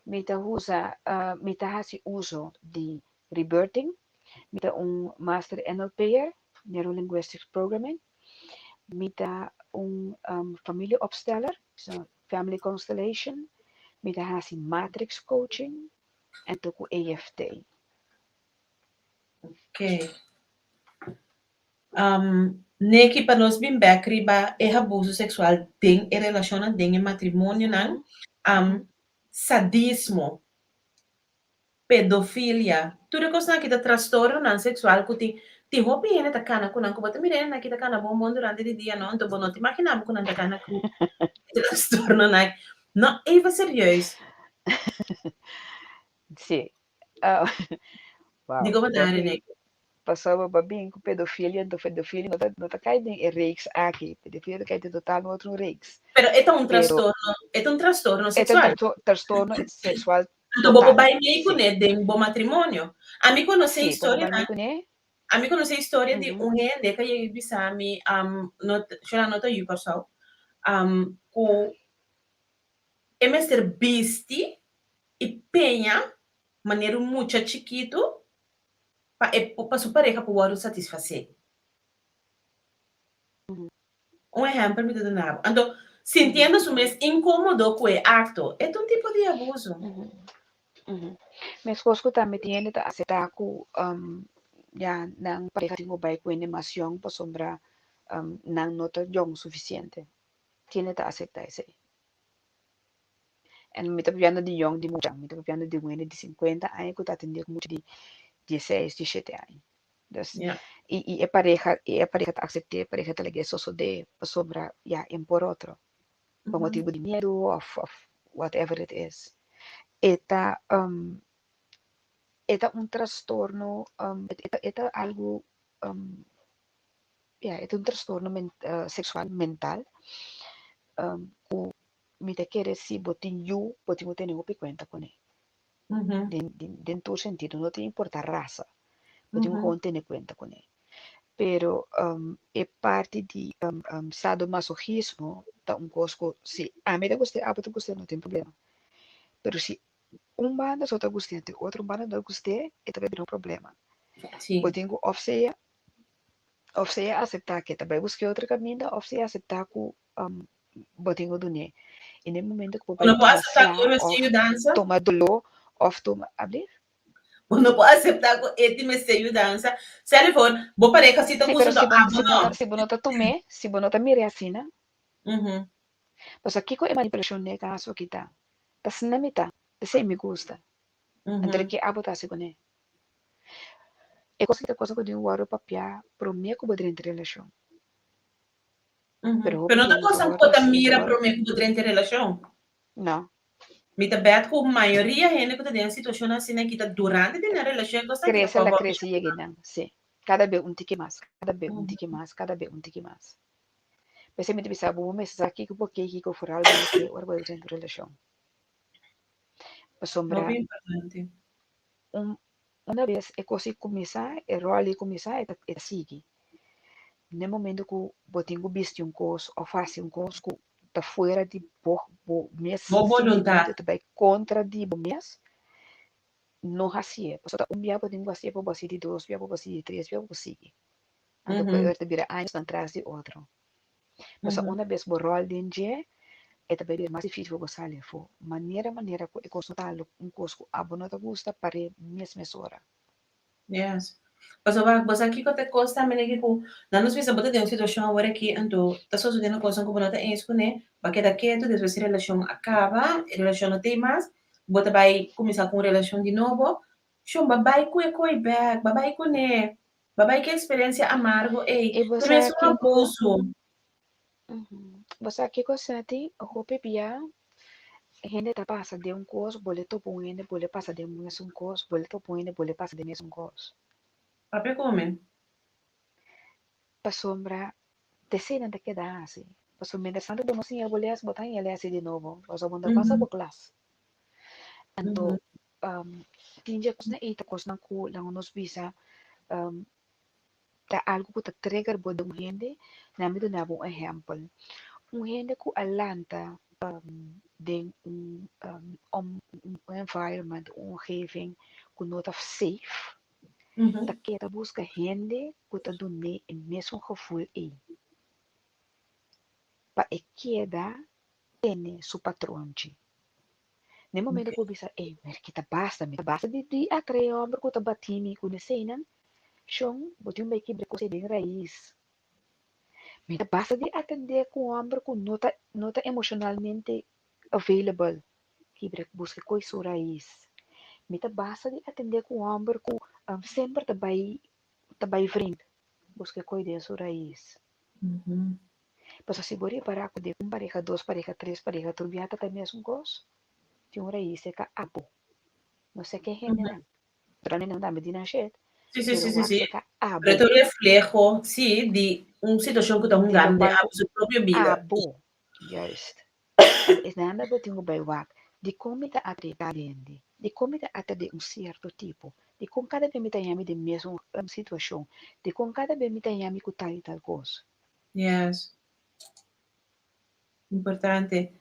Mi ta usa, mi ta hasi uso di rebirthing. Mi ta un master NLP'er, Neuro Linguistics Programming. Mi ta un familieopsteller, so family constellation. Mi ta hasi matrix coaching en to ku EFT. Ok. Um, Neki, pa nos bin bek riba e abuso seksual den e relashonnan, den e matrimonionan, um, sadismo. Pedofilia. Tur e kosnan aki ta trastornonan seksual ku tin tin hopi hende ta kana ku nan ku bo ta mira hende aki ta kana bon bon durante di dia no, anto bo no ta imagina bo ku nan ta kana ku e trastornonan aki. No, even serieus. Sí. Ah, wow. Di komo ta René? Pasobra bo a bin ku pedofilia, anto pedofilia no ta no ta kai den e reeks aki. Pedofilia ta kai den total otro un reeks. Pero e ta un Pero trastorno, e ta un trastorno e ta un seksual. trastorno seksual Anto bo por total. bai mei Sí. kuné den bo matrimonio. Ami konosé Sí, bo por bai mei historianan, kuné. ami konosé historia di Mhm. un hende ku a yega bisa mi, no ta, shona no ta yu Kòrsou, ku e mester bisti i peña manera un mucha chikitu pa e pa su pareha por wòrdu satisfasé. Un ehèmpel mi ta duna bo. Anto, sintiendo su mes inkómodo ku e akto, e ta un tipo di abuso. Meskos ku tambe tin hende ta aseptá ku ya nan pareha tin ku bai ku hende mas yòn pasobra nan no ta yòn sufisiente. Tin hende ta aseptá esei. En mi ta papiando di yòn di mucha, mi ta papiando di un hende di sinkuenta aña ku ta atendé ku mucha di dieseis, diesshete aña. Dus, i i e pareha, i e pareha ta aksept'é, e pareha ta lag'é sosodé pasobra ya un por otro, pa motibu di miedu òf òf whatever it is. E ta e ta un trastorno e ta algu ya e ta un trastorno seksual mental ku mi ta kere si bo tin yu bo tin ku tene hopi kuenta kuné. Den den tur sentido no ta importa rasa bo tin ku gewoon tene kuenta kuné. Pero e parti di sadomasochismo ta un kos ku si ami ta gust'é abo ta gust'é no tin problema. Pero si un banda so ta gust'é anto e otro banda no ta gust'é e ta bai bira un problema. Bo tin ku òf sea òf sea aseptá ke ta bai buska e otro kaminda òf sea aseptá ku bo tin ku dun'é. I na e momento ku bo Bo bai no por tuma aseptá sla ku e mester òf yudansa? tuma doló òf tuma, ablief? Bo no por aseptá ku e tin mester yudansa? Sel for, bo pareha si ta Sí, gusta pero anto si bo abo si bo no. no si bo no ta tum'é, si bo no ta mir'é asina. Pasobra kiko e manipulashon den e kaso aki ta? Ta asina mi ta, esei mi gusta. Anto di ke abo ta hasi kuné? E kos aki ta cosa ku tin wòrdu papiá promé ku bo drenta relashon. Pero Pero hopi no ta bia no ta kosan ku wòrdu bo ta hasi, no ta mira wòrdu. promé ku bo drenta relashon. No. Mi ta bèt ku mayoria hende ku ta den situashon asina aki ta durante di nan relashon e kosnan ki ta Krese la kòbò. krese yega einan, sí. Kada be un tiki mas, kada be un tiki mas, kada be un tiki mas. P'esei mi ta bisa bo, bo mester sa kiko bo ke i kiko foral bo no ke ora bo drenta un relashon. Pasobra Hopi importante. un una bes e kos ei kuminsá, e ròl ei kuminsá, e ta e ta sigui. Na e momento ku bo tin ku bisti un kos òf hasi un kos ku ta fuera di bo bo mes Bo boluntat. sintimentu, ta bai kontra di bo mes, no hasié. Pasobra ta un bia bo tin ku hasié, pa bo hasi di dos bia, pa bo hasi di tres bia, pa bo sigui. Anto ku e ta bira añosnan tras di otro. Pasobra una bes bo ròl den dje, e ta bai bira mas difísil pa bo sali afó. Manera manera ku e kos no ta un kos ku abo no ta gusta, par'é mes mesora. Yes. Pasobra bo sa kiko ta e kos tambe neki ku nan nos bisa bo ta den un situashon awor aki anto ta sosodiendo kosnan ku bo no ta eens kuné, bo a keda ketu despues e relashon a kaba, e relashon no t'ei mas, bo ta bai kuminsá ku un relashon di nobo, shon bo a bai ku e koi bèk, bo a bai kuné, Bo bai ki experiencia amargo ey. I bo Pero sa es un kiko abuso. Bo sa kiko Seti, hopi bia hende ta pasa den un kos, bo le topa un hende, bo le pasa den mesun kos, bo le topa un hende, bo le pasa den mesun kos. Papia ku mi. Pasobra t'esei nan ta keda hasi. Pasobra mientras tanto bo no siña bo les, bo ta haña les di nobo, pasobra bo no ta pasa bo klas. Anto Tin dje kosnan ei ta kosnan ku laga nos bisa ta algu ku ta trigger bo den un hende. Nan mi duna bo un ehèmpel. Un hende ku a lanta den un un environment, un omgeving ku no ta safe, ta keda buska hende ku ta dun'é e mesun gevoel ei pa e keda tene su patronchi. Na e momento ku bo bisa, ey, merki ta basta, mi ta basta di di atrae homber ku ta bati mi ku neseinan, shon, bo tin un bay kibra e kos ei den rais. Mi ta basta di atende ku un homber ku no ta no ta emoshonalmente available, kibra, buska e kos su rais. Mi ta basta di atendé ku un hòmber ku semper ta bai ta bai vreemd. Buska e koi den su rais. Pasobra si bo ripará ku den un pareha, dos pareha, tres pareha, tur biaha ta ta e mesun kos, tin un rais serka abo. No sé ke hendenan. Naturalmente nan tambe di nan shet, Sí, sí, pero sí, sí, wak sí. serka Pero abo. e ta un refleho, sí, di un situashon ku ta Di hungando den lokual abo ku su propio bida. abo, juist. Anto esnan bo tin ku bai wak, dikon mi ta atraé tal hende? Dikon mi ta atraé un sierto tipo? Dikon kada bes mi ta haña mi den mesun situashon? Dikon kada bes mi ta haña mi ku tal i tal kos? Yes. Importante.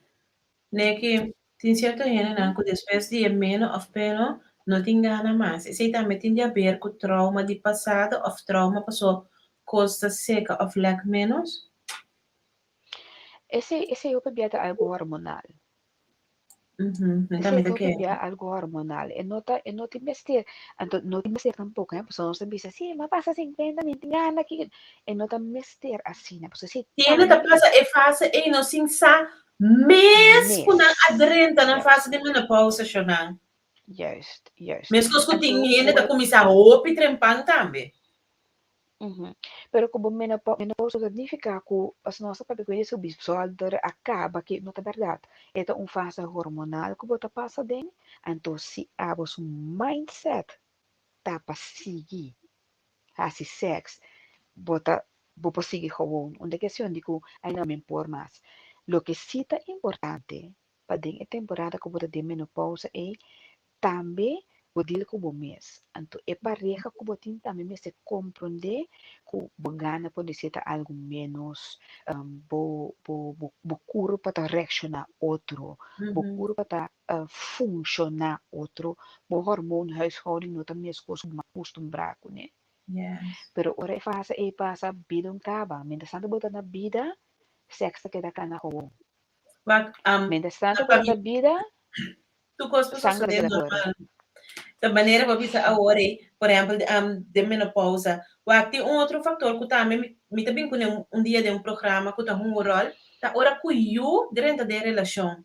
Neki, tin sierto hendenan ku despues di e meno òf peno no tin gana mas. Esei tambe tin di haber ku trauma di pasado òf trauma paso kos ta seka òf lèk ménos? Esei esei hopi bia ta algu hormonal. Mi Esei tambe ta hopi kere. bia algu hormonal. E no ta e no tin mester, anto no tin mester tampoko he, pasobra nos ta bisa si mi a pasa sinkuenta mi tin gana ki e no ta mester asina pasobra esei Tiene ta tambe pasa e fase ei no sin sa mes ku nan a mes. drenta nan fase Juist, di menopausa shonnan. juist, juist. Meskos ku tin Anto hende ta ora kuminsá hopi trempan tambe. Pero ku bo menopausa ta nifiká ku pasobra nos ta papia ku hende subi zòlder a kaba ki no ta bèrdat. E ta un fase hormonal ku bo ta pasa den, anto si abo su mindset ta pa sigui hasi sèks bo ta bo por sigui gewoon. Un ta kestion di ku ai no mi por mas. Loke si ta importante pa den e temporada ku bo ta den menopausa ei Tambe bo deal ku bo mes. Anto e pareha ku bo tin tambe mester komprondé ku bo gana por di ser ta algu ménos, bo bo bo kurpa ta reakshoná otro, bo kurpa ta funshoná otro, bo hormoonhuishouding no ta meskos ku bo a kustumbrá kuné. Pero ora e fase ei pasa, bida un kaba. Mientras tanto bo ta na bida, sèks ta keda kana gewoon. Wak, Mientras tanto pa bo ta mi na bida, tur kos por Sangre sosodé ta kore. normal. Ta manera bo bisa awor ei, por ehèmpel den menopousa. Wak, tin un otro faktor ku tambe mi mi ta bin kuné un dia den un programa ku ta hunga un ròl, ta ora ku yu drenta den relashon.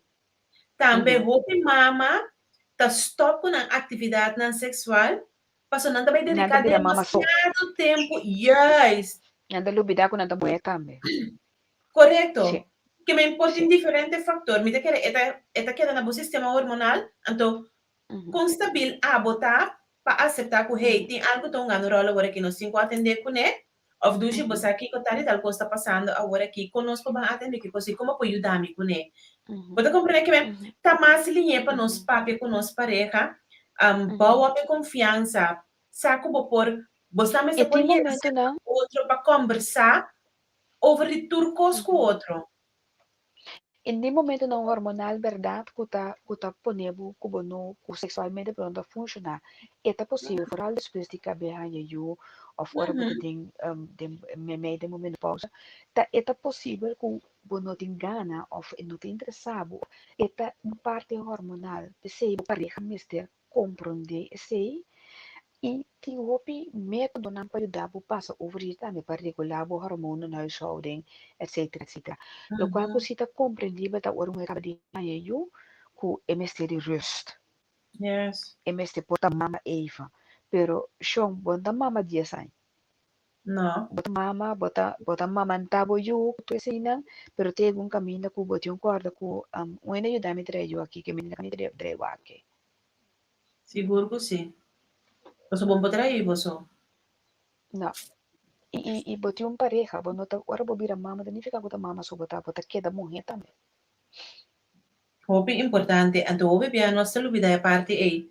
Tambe hopi mama ta stòp ku nan aktividatnan seksual pasobra nan ta bai Nan dediká ta bira mama so. demasiado tempu, juist. Nan ta lubidá ku nan ta muhé tambe. Korekto. Sí. Ke men por tin Sí. diferente faktor. Mi ta kere e ta e ta keda na bo sistema hormonal, anto kon stabil abo ta pa aseptá ku hey, tin algu ta hungando ròl awor aki, nos tin ku atendé kuné, òf dushi bo sa kiko tal i tal kos ta pasando awor aki, kon nos por ban atendé ki kos i kon bo por yuda mi kuné? Bo ta komprendé ke men ta mas liñ'é pa nos papia ku nos pareha, bou op e konfiansa, sa ku bo por, bo sa E mester por tin yega serka momentonan otro pa kòmbersá Over di tur kos ku otro. En di momentonan hormonal berdad ku ta ku ta pone bo ku bo no ku seksualmente bo no ta funshoná. E ta posibel foral despues di kab'é haña yu òf ora bo ta den den meimei den bo menopausa ta e ta posibel ku bo no tin gana òf e no ta interesá bo. E ta un parti hormonal p'esei bo pareha mester Komprondé esei i tin hopi métodonan pa yuda bo pasa over di tambe pa regulá bo hormonenhuishouding etcetera etcetera. Lokual ku si ta komprendibel ta ora un muher kaba di haña yu ku e mester di rust. E mester por ta mama even. Pero shon bo no ta mama dies aña. No. Bo ta mama, bo ta bo ta mamantá bo yu ku tur eseinan, pero tin algun kaminda ku bo tin un kòrda ku un hende a yuda mi trae yu aki ke mi no trae trae wak. Sigur ku si. Pasobra bo no por trae yu bo so. No. I i i bo tin un pareha, bo no ta ora bo bira mama ta nifiká ku ta mama so bo ta, bo ta keda muhé tambe. Hopi importante, anto hopi bia nos ta lubida e parti ei.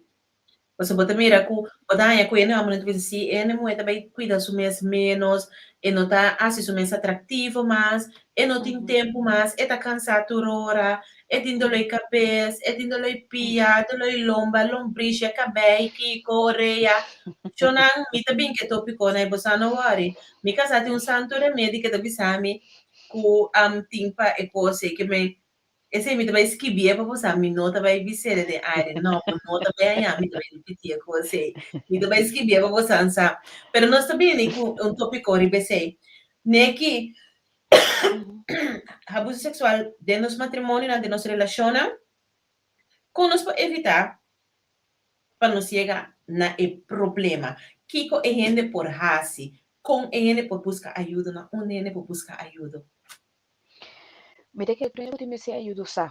Pasobra bo ta mira ku bo ta haña ku e hòmbernan ta bisa si e hende muhé ta bai kuida su mes ménos, e no ta hasi su mes atraktivo mas, e no tin tempu mas, e ta kansá tur ora, e tin doló di kabes, e tin doló di pia, doló di lomba, lombrishia, kabei, kiko, orea. Shonnan, mi ta bin ku e topikonan ei, bo sa no wòri. Mi kasá tin un santu remedi ke ta bisa mi ku tin pa e kos ei, ke mi Esei mi ta bai skibié pa bo sa, mi no ta bai bis'é den aire, no, bo no ta bai haña, mi ta bai ripitié ku esei. Mi ta bai skibié pa bo sa sa. Pero nos ta bini ku un tópiko riba esei. Neki, abuso seksual den nos matrimonionan, den nos relashonnan, kon nos por evitá? pa nos yega na e problema. Kiko e hende por hasi? Kon e hende por buska ayudo? Na unda e hende por buska ayudo? Mi ta kere promé ku tin mester ayudo sa.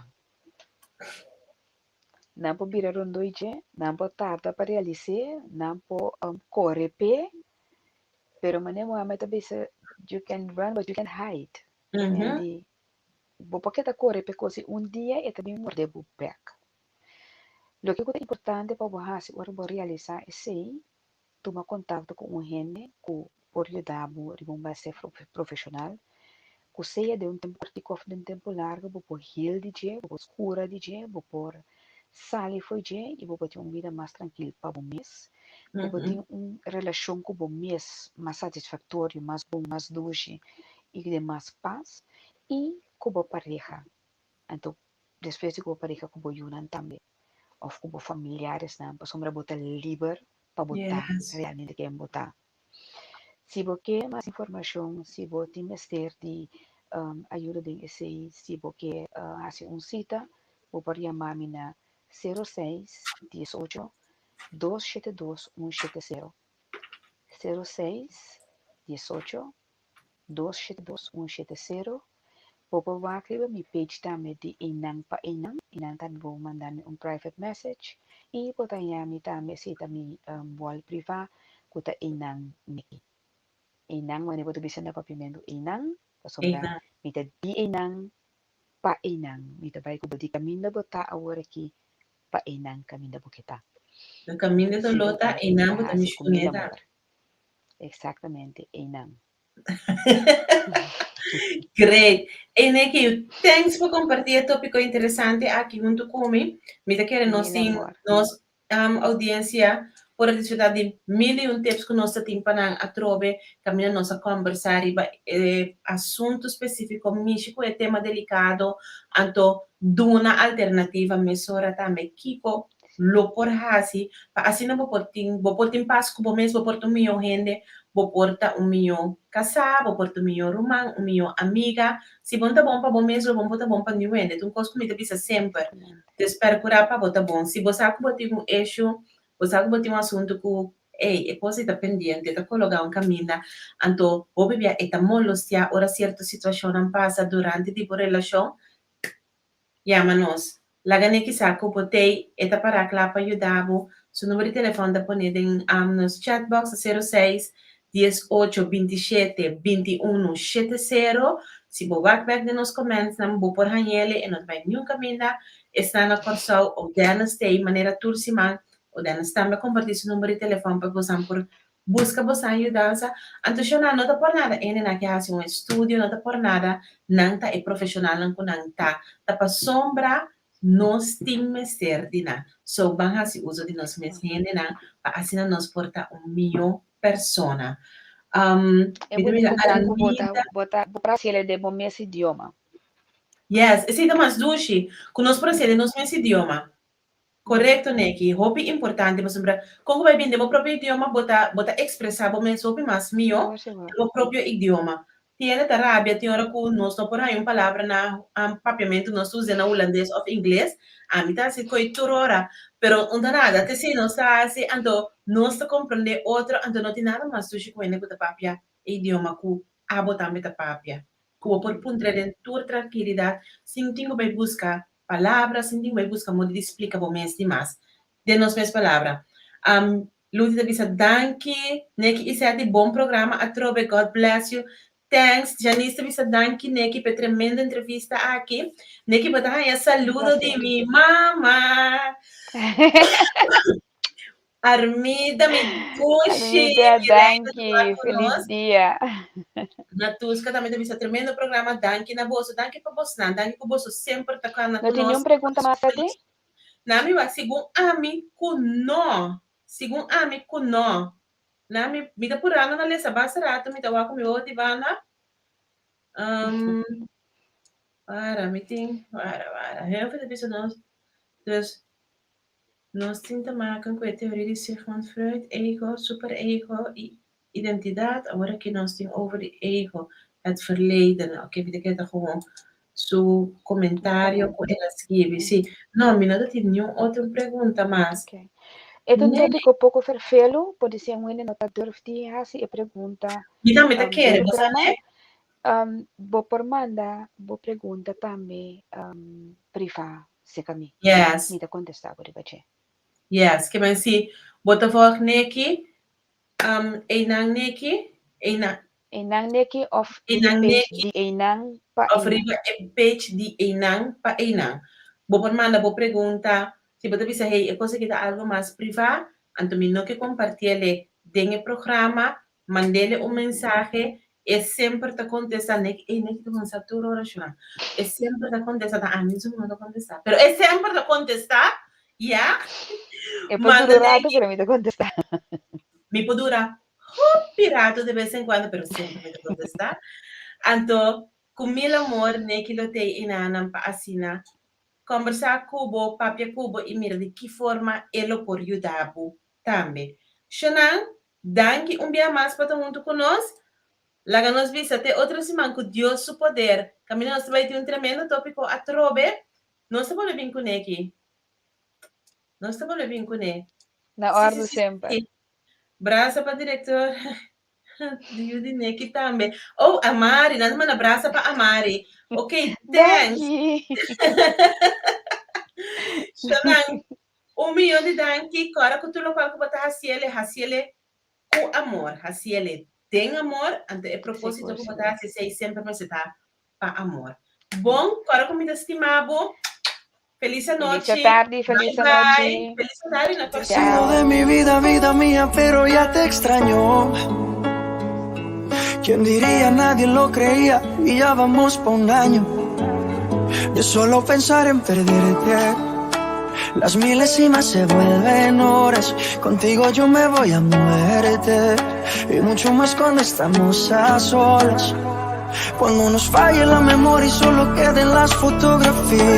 Nan por bira rondó i dje, nan por tarda pa realis'é, nan por kore p'e, pero manera Mohamed ta bisa, you can run but you can't hide. Di bo por keda kore p'e kos i un dia e ta bin morde bo bèk. Loke ku ta importante pa bo hasi ora bo realisá esei, tuma kontakto ku un hende ku por yuda bo riba un base profeshonal, ku sea den un tempu kòrtiku òf den un tempu largu bo por hil di dje, bo por kura di dje, bo por sali for dje i bo por tin un bida mas trankil pa bo mes, bo por tin un relashon ku bo mes mas satisfaktorio, mas bon, mas dushi i den mas pas i ku bo pareha. Anto despues di ku bo pareha ku bo yunan tambe òf ku bo familiaresnan pasobra bo ta liber pa bo ta realmente ken bo ta. Si bo ke mas informashon, si bo tin mester di ayuda den esei, si bo ke hasi un sita, bo por yama mi na sero seis diesocho dos shete dos un shete sero, sero seis diesocho dos shete dos un shete sero. Bo por wak riba mi page tambe di Einan pa Einan, einan tambe bo por manda mi un private message y bo ta haña mi tambe si ta mi wall priva cu ta Einan Nikki. Einan wanneer bo ta bisa na papiamentu Einan pasobra mi ta di Einan pa Einan, mi ta bai cu bo di caminda bo ta awor aki pa Einan caminda bo ke ta. Na caminda Si doló bo ta ta mi Einan ta bo ta haci cu mil mishon'é ta. amor. Exactamente, einan. Great. Hey Nikki, thanks pa comparti e topico interesante aki hunto cu mi. Mi ta kere nos Mil tin amor. nos audiencia por a disfruta di mil y un tips cu nos ta tin pa nan atrobe caminda nos a combersa riba e asunto specifico mishi cu e tema delicado anto duna alternativa mesora tambe kico lo por hasi pa asina bo por tin bo por tin pas ku bo mes, bo por ta un mihó hende, bo por ta un mihó kasá, bo por ta un mihó ruman, un mihó amiga. Si bo no ta bon pa bo mes, lo bo no por ta bon pa niun hende. Ta un kos ku mi ta bisa semper. Dus perkurá pa bo ta bon. Si bo sa ku bo tin un issue, bo sa ku bo tin un asuntu ku ey, e kos ei ta pendiente, e ta kologá un kaminda, anto hopi bia e ta molostiá ora sierto situashonnan pasa durante di bo relashon, Yama nos. Laga Nicky sa ku bo t'ei, e ta pará kla pa yuda bo. Su number di telefòn ta poné den nos chat box, ta sero seis, dies ocho, bintishete, bintiunu, shete sero. Si bo wak bèk den nos kòmèntsnan, bo por hañ'el, e no ta bai niun kaminda. Esnan na Kòrsou, Odennis t'ei manera tur siman. Odennis tambe a kompartí su number di telefòn pa bosan por Buska bosan yudansa. Anto shona no ta por nada hendenan ke hasi un estudio, no ta por nada nan ta e profeshonalnan ku nan ta. Ta pasobra nos tin mester di nan. So ban hasi uso di nos mes hendenan pa asina nos por ta un mihó persona. E Mi ta mira bunita ta ku bo ta Armida. bo ta bo por hasiel den bo mes idioma. Yes, esei ta mas dushi, ku nos por hasiel den nos mes idioma. Korekto Neki, hopi importante pasobra kon ku bai bin den bo propio idioma bo ta bo ta ekspresá bo mes hopi mas mihó den bo propio idioma. Tin hende ta rabia tin ora ku nos no por haña un palabra na papiamentu nos ta usa na hulandes òf ingles, ami ta hasi ko'i tur ora, pero un ta nada te si nos ta hasi anto nos ta komprondé otro anto no tin nada mas dushi ku hende ku ta papia e idioma ku abo tambe ta papia, ku bo por puntra den tur trankilidat sin tin ku bai buska palabra sin tin bai buska modo di splika bo mes di mas den nos mes palabra. Luti ta bisa danki Neki Iseti bon programa atrobe God bless you. Thanks Janice ta bisa danki Neki pa e tremendo entrevista aki. Neki bo ta haña saludo di mi mama. Armida, mi dushi, Armida, mi reina danki. ta ku Feliz nos. dia. Natuska tambe ta bisa tremendo programa, danki na boso, danki pa bosnan, danki ku boso semper ta kana No ku tin nos. niun pregunta mas a ti? Na mi wak, segun ami ku no, segun ami ku no. Na mi, mi ta purando na lesa basta rato, mi ta wak ku mi wowo di banda. Um, para, mi tin, para, para. Heel veel ta bisa nos, dus Nos tin te maken ku e teoria di Sigmund Freud, ego, superego i identidat. Awor aki nos tin over di ego, het verleden. Oke, mi ta kere ta gewoon su komentario ku el a skibi. Si, no, mi no ta tin niun otro pregunta mas. Oke. E ta un Nee. tópiko poko ferfelu, podisé un hende no ta durf di hasi e pregunta Mi tambe ta den kere, bo sa programa. ne? Bo por manda bo pregunta tambe privá serka mi. Mi ta kontestá bo riba dje. Yes, ke men si bo ta volg Neki, einan Neki, einan. Einan Neki òf riba Einan e page Neki. di Einan pa Òf Einan. riba e page di Einan pa Einan. Bo por manda bo pregunta, si bo ta bisa hey e kos aki ta algu mas privá, anto mi no ke kompartiele den e programa, mandele un mensahe, e semper ta kontestá, Neki, ey Neki ta kontestá tur ora shona, e semper ta kontestá, ta ami su no ta kontestá, pero e semper ta kontestá, ya, E por manda dura rato Neki. pero mi ta kontestá. Mi por dura hopi rato de bes en cuando, pero semper mi ta kontestá. Anto, ku mil amor Neki lo tei enanan pa asina kòmbersá ku bo, papia ku bo i mira di ki forma e lo por yuda bo tambe. Shonan, danki un bia mas pa ta huntu ku nos. Laga nos bisa te otro siman ku Dios su poder. Kaminda nos ta bai tin un tremendo tópiko atrobe. Nos ta bolbe bin kuné aki. Nos ta bolbe bin kuné. Na Sí, sí, òrdu sí, semper. sí. Brasa pa direktor di yu di Neki tambe. Oh, Amari, nan ta manda brasa pa Amari. Ok, thanks. Danki. Shonan, un miyon di danki. Kòrda ku tur lokual ku bo ta hasiele, hasiele ku amor. Hasiele den amor. Anto e propósito Sigur, ku bo ta sigur. hasi esei semper mester ta pa amor. Bon, kòrda ku mi ta stima bo. Felis Felis anochi. atardi, Bye felis bye. anochi. Felis atardi na Has sido Chao. de mi vida, vida mía, pero ya te extraño. ¿Quién diría? Nadie lo creía y ya vamos pa un año. De solo pensar en perderte. Las milésimas se vuelven horas. Contigo yo me voy a muerte. Y mucho más cuando estamos a solas. Cuando nos falle la memoria y solo queden las fotografías.